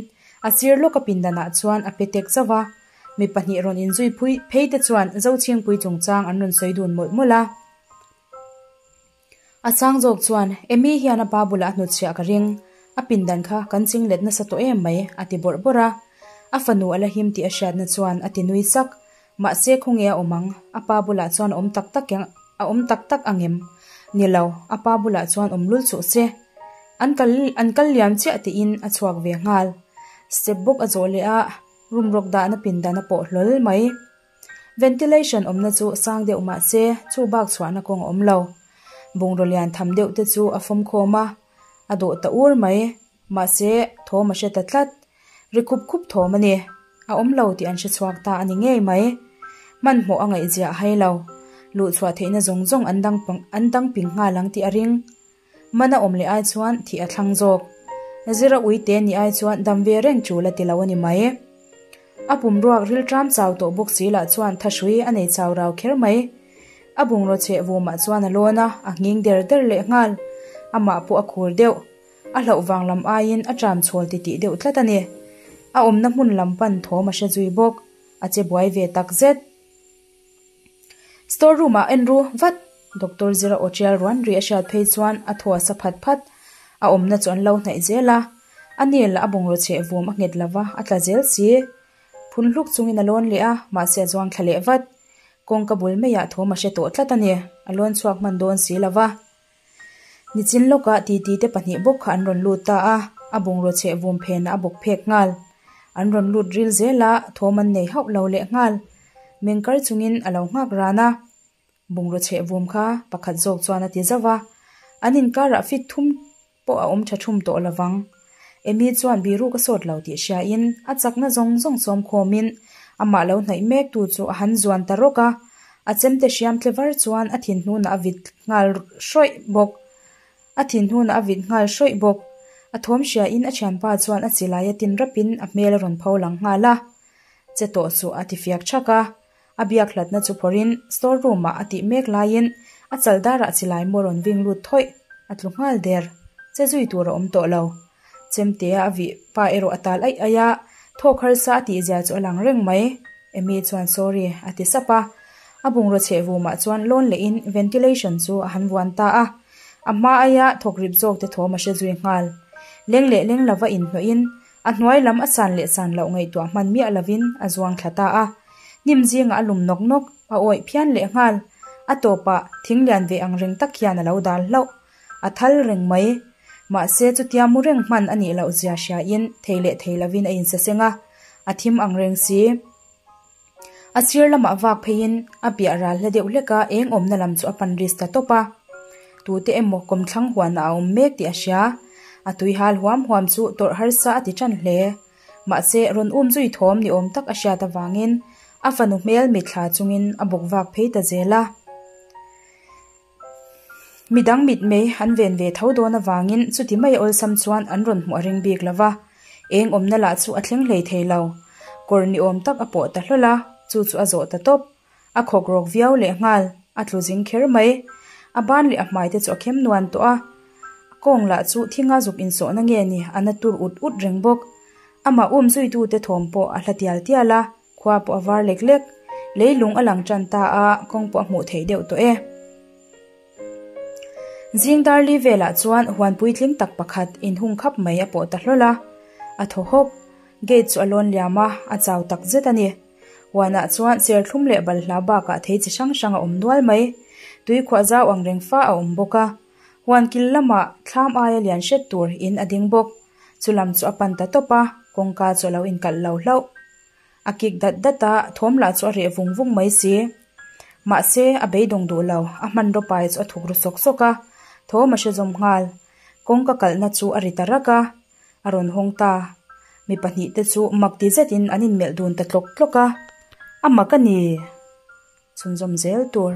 a sir lawka pindanah chuan a pe tek zauh a. Mi pahnih rawn inzui phui phei te chuan Zochhingpui chungchang an rawn sawi dun mawlh mawlh a. A chang zawk chuan, Amy hian a pa bulah a hnutchhiah ka ring, a pindan kha kan ching let nasa tawh em mai, a ti bawrh bawrh a. A fanu a la him tih a hriatna chuan a ti nui sak. Mahse khawnge a awm ang, a pa bulah chuan a awm tak tak a awm tak tak ang em? Ni lo, a pa bulah chuan awm lul suh se. An kal an kal liam chiah tiin a chhuak ve nghal. Step bawk a zawh leh a, room rawk dahna pindan a pawh hlawl mai. Ventilation awmna chu sang deuh mah se chu bak chhuahna kawng a awm lo. Bungraw lian tham deuh te chu a fawm khawm a, a dawh ta ur mai. Mahse, thawm a hre ta tlat. Ri khup khup thawm a ni. A awm lo tih an hre chhuak ta a ni ngei mai. Hmanhmawh a ngaihzia a hai lo. Luh chhuah theihna zawng zawng an dang an dang ping nghal ang tih a ring. Mana awm leh ai chuan thih a thlang zawk. Zira uite nih ai chuan dam ve reng tul a ti lo a ni mai. A pumruak rilṭam chau tawh bawk si lah chuan thahrui a nei chau rau kher mai. A bungraw cheh vumah chuan a lawn a, a nghing der der leh nghal. Amah pawh a khur deuh. A hlauh vang lam aiin a ṭam chhawl titih deuh tlat a ni. A awmna hmun lam pan thawm a hre zui bawk. A che buai ve tak zet. Store room ah en ru vat. Doctor Zira aw tial ruan ri a hriat phei chuan a thaw a sa phat phat. A awmna chu an lo hnaih zel a. A nel a bungraw cheh vum a nghet lova a tla zel si. Phun hluk chungin a lawn leh a, mahse a zuang thla leh vat. Kawngka bul maiah thawm a hre tawh tlat a ni. A lawn chhuak hman dawn si lova. Nichin lawkah titi te pahnih bawk kha an rawn lut ta a, a bungraw cheh vum phenah a bawk phek nghal. An rawn lut ril zel a, thawm an nei hauh lo leh nghal. Mengkar chungin a lo nghak ran a, bungraw cheh vum kha pakhat zawk chuan a ti zauh a, an inkarah fit thum pawh a awm tha thum tawh lovang. Amy chuan biruk a sawt lo tih hriain a chakna zawng zawng sawm khawmin amah lo hnaih mek tu chu a han zuan ta rawk a, a chemte hriam tle var chuan a thinhnunah a vit nghal hrawih bawk. A thin hnunah a vit nghal hrawih bawk. A thawm hria in a thianpa chuan a chilai a tin rapin a hmel a rawn pho lang nghal a. Che tawh suh a ti fiak thak a. A biak hlatna chu phawrhin store room ah a tih mek laiin a chal darah chilai maw rawn ving lut thawih a tlu nghal der. Che zui tur a awm tawh lo. Chemtea a vih pa erawh a tal aih aih a, thawk harsa a tih zia chu a lang reng mai. Amy chuan sorry a ti sap a. A bungraw chheh vumah chuan lawn lehin ventilation chu a han vuan ta a. A hma aia thawk rip zawk te thawm a hre zui nghal. Leng leh leng lova inhnawhin a hnuai lam a san leh san loh ngaihtuah hman miah lovin a zuang thla ta a. Hnim zingah a lum nawk nawk, a awih phian leh nghal. A tawpah thing lian ve ang reng tak hian a lo dal hlauh. A thal reng mai. Mahse chutia mu reng hman a nih loh zia hriain thei leh thei lovin a insaseng a, a thim ang reng si. A sir lamah vak pheiin a piah ral hla deuh hlek a, eng awmna lam chu a pan ris ta tawp a. Tute emaw kawmthlang huanah a awm mek tih a hria. A tui hal huam huam chu tawrh harsa a ti tan hle. Mahse rawn um zui thawm ni awm tak a hriat avangin a fanu hmel mitthla chungin a bawk vak phei ta zel a. Midang mitmei an ven ve tho dawn avangin chuti mai awlsam chuan an rawn hmuh a ring bik lo va, eng awmna lah chu a thleng hlei thei lo. Kawr ni awm tak a pawh ta hlawl a, chu chu a zawh ta tawp. A khawk rawk viau leh nghal, a tlu zing kher mai. A ban leh a hmai te chu a khem nuan tawh a, a kawng lah chu thinga zuk insawhna nge ni a na tur ut ut reng bawk. Amah um zuitute thawm pawh a hla tial tial a. Khua pawh a var lek lek. Leilung a lang tan ta a, kawng pawh a hmuh theih deuh tawh e. Zing darli velah chuan huan puitling tak pakhat inhung khap mai a pawh ta hlawl a. A thaw hawk. Gate chu a lawn liam a, a chau tak zet a ni. Huanah chuan serthlum leh balhla bakah thei chi hrang hrang a awm nual mai. Tuikhuah zau ang reng fa a awm bawk a. Huan kil lamah thlam aia lian hret tur in a ding bawk. Chu lam chu a pan ta tawp a, kawngka chu a lo inkalh lo hlauh. A kik dat dat a, thawm lah chu a reh vung vung mai si. Mahse, a beidawng duh lo, a hmanraw pai chu a thuk ru sawk sawk a, thawm a hre zawm nghal. Kawngka kalhna chu a ri ta rak a, a rawn hawng ta. Mi pahnihte chu mak ti zetin an inmelh dun ta tlawk tlawk a, A mak a ni! Chhunzawm zel tur.